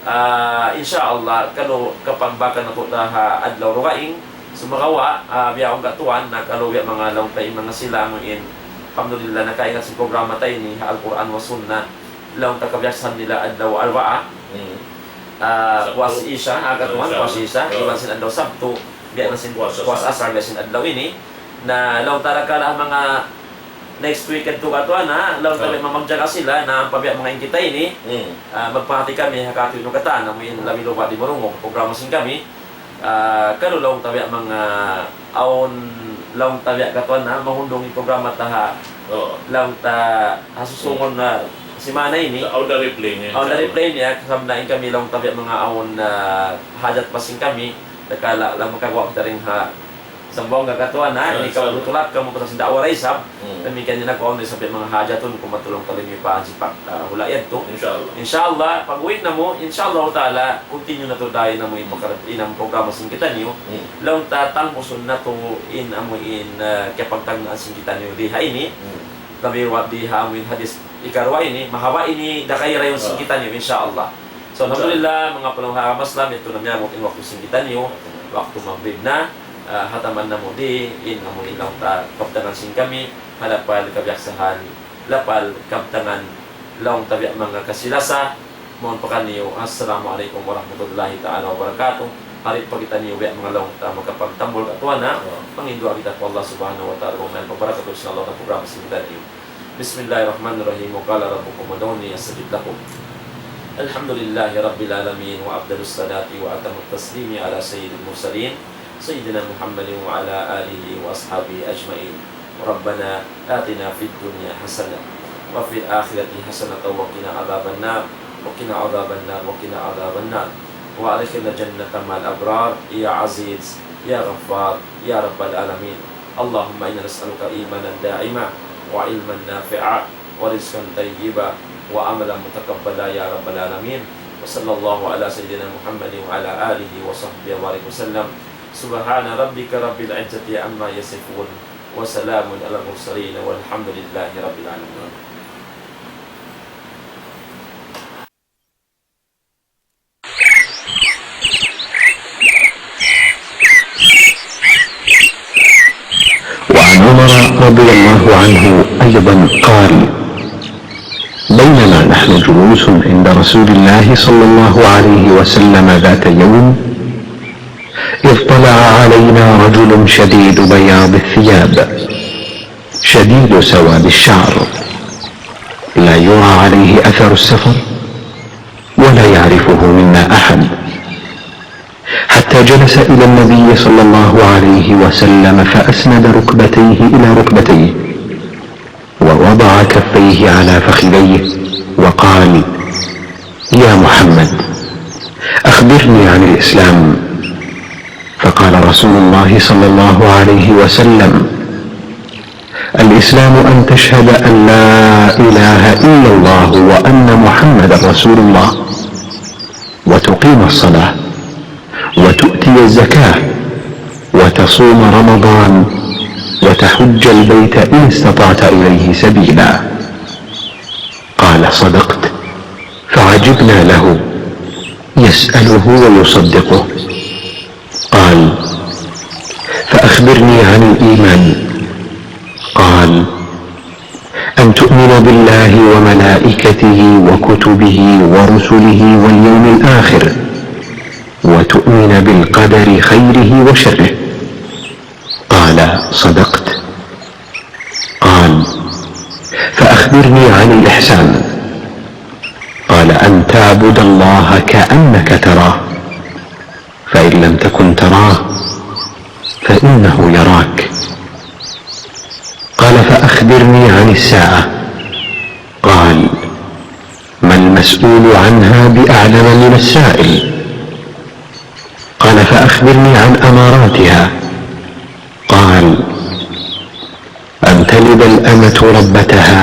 Ah, insha Allah, kalu kapagbakan natu' ta ha adlaw dugaing, sumagawa', ah, biya' awn katuan, na kalu biya' manga laung ta in manga sila amu in, alhamdulillah, nakaingat sin programa ta ini, ha Al-Quran wa Sunnah, laung ta kabiyaksahan nila adlaw Arbaa. Ah, puas Isya, ah, katuan, puas Isya, iban sin adlaw Sabtu, biya' na sin puas Asar, biya' sin adlaw ini. Na, laung ta dakala' manga next week yadtu katuan, ha, laung ta biya' mamagjaga sila, na ampa biya' manga in kita ini, ah, magpahati kami, ha katu' inu katan, amu in labi lupa di' marungug, programa sin kami. Ah, kalu laung ta biya' manga awn laung ta biya' katuan na mahundung in programa ta ha. Oo. Laung ta ha susungun na simana ini. Sa' awn na replay niya. Awn na replay niya, kasabab na in kami laung ta biya' manga awn, ah, hajat pa sin kami, dakala' laung makaguwa' kita dayn ha Sambuanga katuan, ha, ini kaw tutulak kamu pasal sin da'wa da isab. Hmm. Damikkiyan in aku awn da isab manga hajatun ku matulung kalimipaan sipak, ah, hula' yadtu. Insha Allah. Insha Allah, pag-uwi' namu', insha Allah ta'ala, continue natu' da in amu in pagkar-, in amu programa sin kitaniyu. Hmm. Laung ta talbusun natu' in amu in, ah, kiyapagtagnaan sin kitaniyu di ha ini. Hmm. Labi wa di ha amu in hadis hikaruwa ini, mahaba' ini, dakay rayun sin kitaniyu, insha Allah. So, alhamdulillah, manga palangga' ha Islam, yadtu na miyabut in waktu sin kitaniyu, waktu magrib na, ah, hataman namu' di, in amu in laung ta kabtangan sin kami, ha lapal kabiyaksahan, lapal kabtangan, laung ta biya' manga kasilasa, Mawn pa kaniyu, Assalamu alaykum warahmatullahi ta'ala wabarakatuh. Hari pa kitaniyu biya' manga laung ta makapagtambul katuan, ha? Manginduwaa kita pa Allah Subhanahu wa Ta'ala, bang mayan pa barakat sin Allah na programa sin kitaniyu. بسم الله الرحمن الرحيم. وقال ربكم ادعوني أستجب لكم. الحمد لله رب العالمين، وأفضل الصلاة وأتم التسليم على سيد المرسلين سيدنا محمد وعلى آله وأصحابه أجمعين. ربنا آتنا في الدنيا حسنة وفي الآخرة حسنة وقنا عذاب النار، وقنا عذاب النار، وقنا عذاب النار، وأدخلنا الجنة مع الأبرار يا عزيز يا غفار يا رب العالمين. اللهم إنا نسألك إيمانا دائما وعلما نافعا ورزقا طيبا وعملا متقبلا يا رب العالمين. وصلى الله على سيدنا محمد وعلى آله وصحبه وبارك وسلم. سبحان ربك رب العزة عما يصفون، وسلام على المرسلين، والحمد لله رب العالمين. وعن عمر رضي الله عنه أيضا قال: بينما نحن جلوس عند رسول الله صلى الله عليه وسلم ذات يوم، إذ طلع علينا رجل شديد بياض الثياب، شديد سواد الشعر، لا يرى عليه أثر السفر، ولا يعرفه منا أحد، حتى جلس إلى النبي صلى الله عليه وسلم فأسند ركبتيه إلى ركبتيه، ووضع كفيه على فخذيه، وقال: يا محمد، أخبرني عن الإسلام. فقال رسول الله صلى الله عليه وسلم: الإسلام أن تشهد أن لا إله إلا الله وأن محمدا رسول الله، وتقيم الصلاة، وتؤتي الزكاة، وتصوم رمضان، وتحج البيت إن استطعت إليه سبيلا. قال: صدقت. فعجبنا له، يسأله ويصدقه. قال: فأخبرني عن الإيمان. قال: أن تؤمن بالله وملائكته وكتبه ورسله واليوم الآخر، وتؤمن بالقدر خيره وشره. قال: صدقت. قال: فأخبرني عن الإحسان. قال: أن تعبد الله كأنك تراه، فإن لم تكن تراه فإنه يراك. قال: فأخبرني عن الساعة. قال: ما المسؤول عنها بأعلم من السائل. قال: فأخبرني عن أماراتها. قال: أن تلد الأمة ربتها،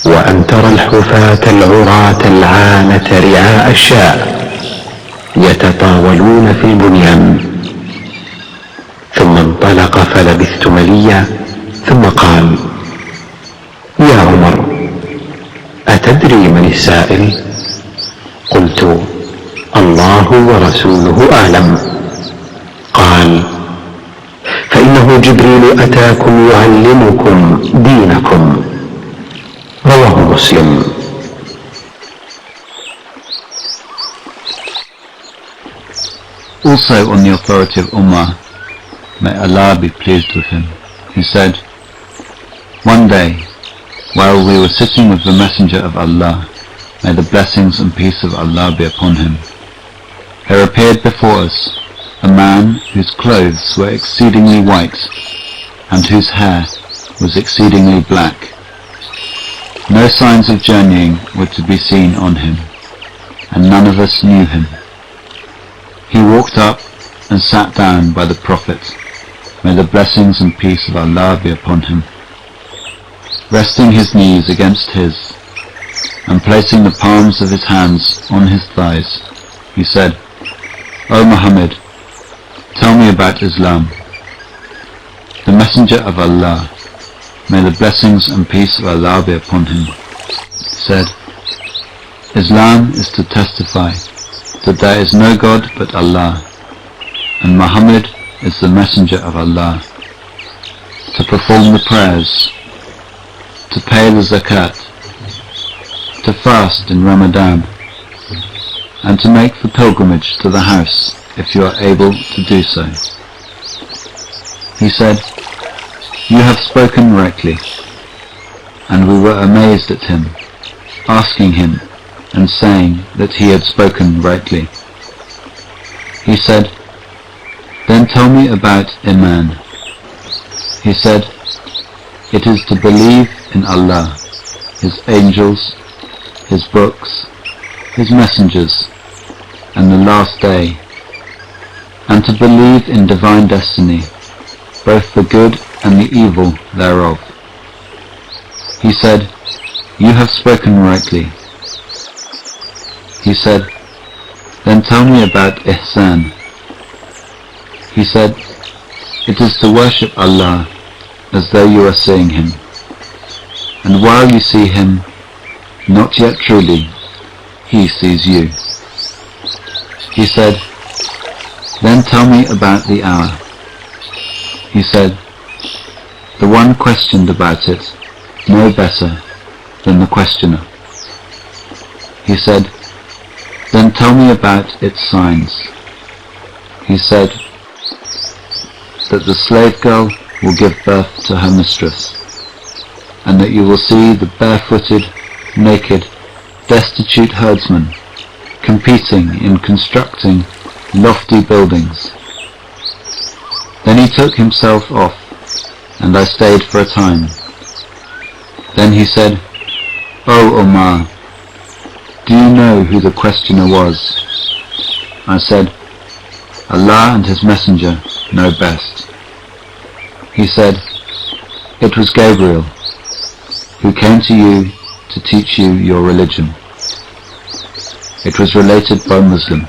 وأن ترى الحفاة العراة العالة رعاء الشاء يتطاولون في البنيان. ثم انطلق فلبثت مليا، ثم قال: يا عمر، أتدري من السائل؟ قلت: الله ورسوله أعلم. قال: فإنه جبريل أتاكم يعلمكم دينكم. رواه مسلم. Also on the authority of Umar, may Allah be pleased with him, he said, One day, while we were sitting with the Messenger of Allah, may the blessings and peace of Allah be upon him, there appeared before us a man whose clothes were exceedingly white and whose hair was exceedingly black. No signs of journeying were to be seen on him, and none of us knew him. He walked up and sat down by the Prophet, may the blessings and peace of Allah be upon him. Resting his knees against his, and placing the palms of his hands on his thighs, he said, O Muhammad, tell me about Islam. The Messenger of Allah, may the blessings and peace of Allah be upon him, said, Islam is to testify that there is no God but Allah, and Muhammad is the Messenger of Allah, to perform the prayers, to pay the zakat, to fast in Ramadan, and to make the pilgrimage to the house if you are able to do so. He said, "You have spoken rightly." And we were amazed at him, asking him and saying that he had spoken rightly. He said, "Then tell me about Iman." He said, "It is to believe in Allah, His angels, His books, His messengers, and the last day, and to believe in divine destiny, both the good and the evil thereof." He said, "You have spoken rightly." He said, "Then tell me about ihsan." He said, "It is to worship Allah as though you are seeing Him. And while you see Him, not yet truly, He sees you." He said, "Then tell me about the hour." He said, "The one questioned about it know better than the questioner." He said, "Then tell me about its signs." He said, "That the slave girl will give birth to her mistress, and that you will see the barefooted, naked, destitute herdsmen competing in constructing lofty buildings." Then he took himself off, and I stayed for a time. Then he said, "O Omar, do you know who the questioner was?" I said, "Allah and His Messenger know best." He said, "It was Gabriel, who came to you to teach you your religion." It was related by Muslim.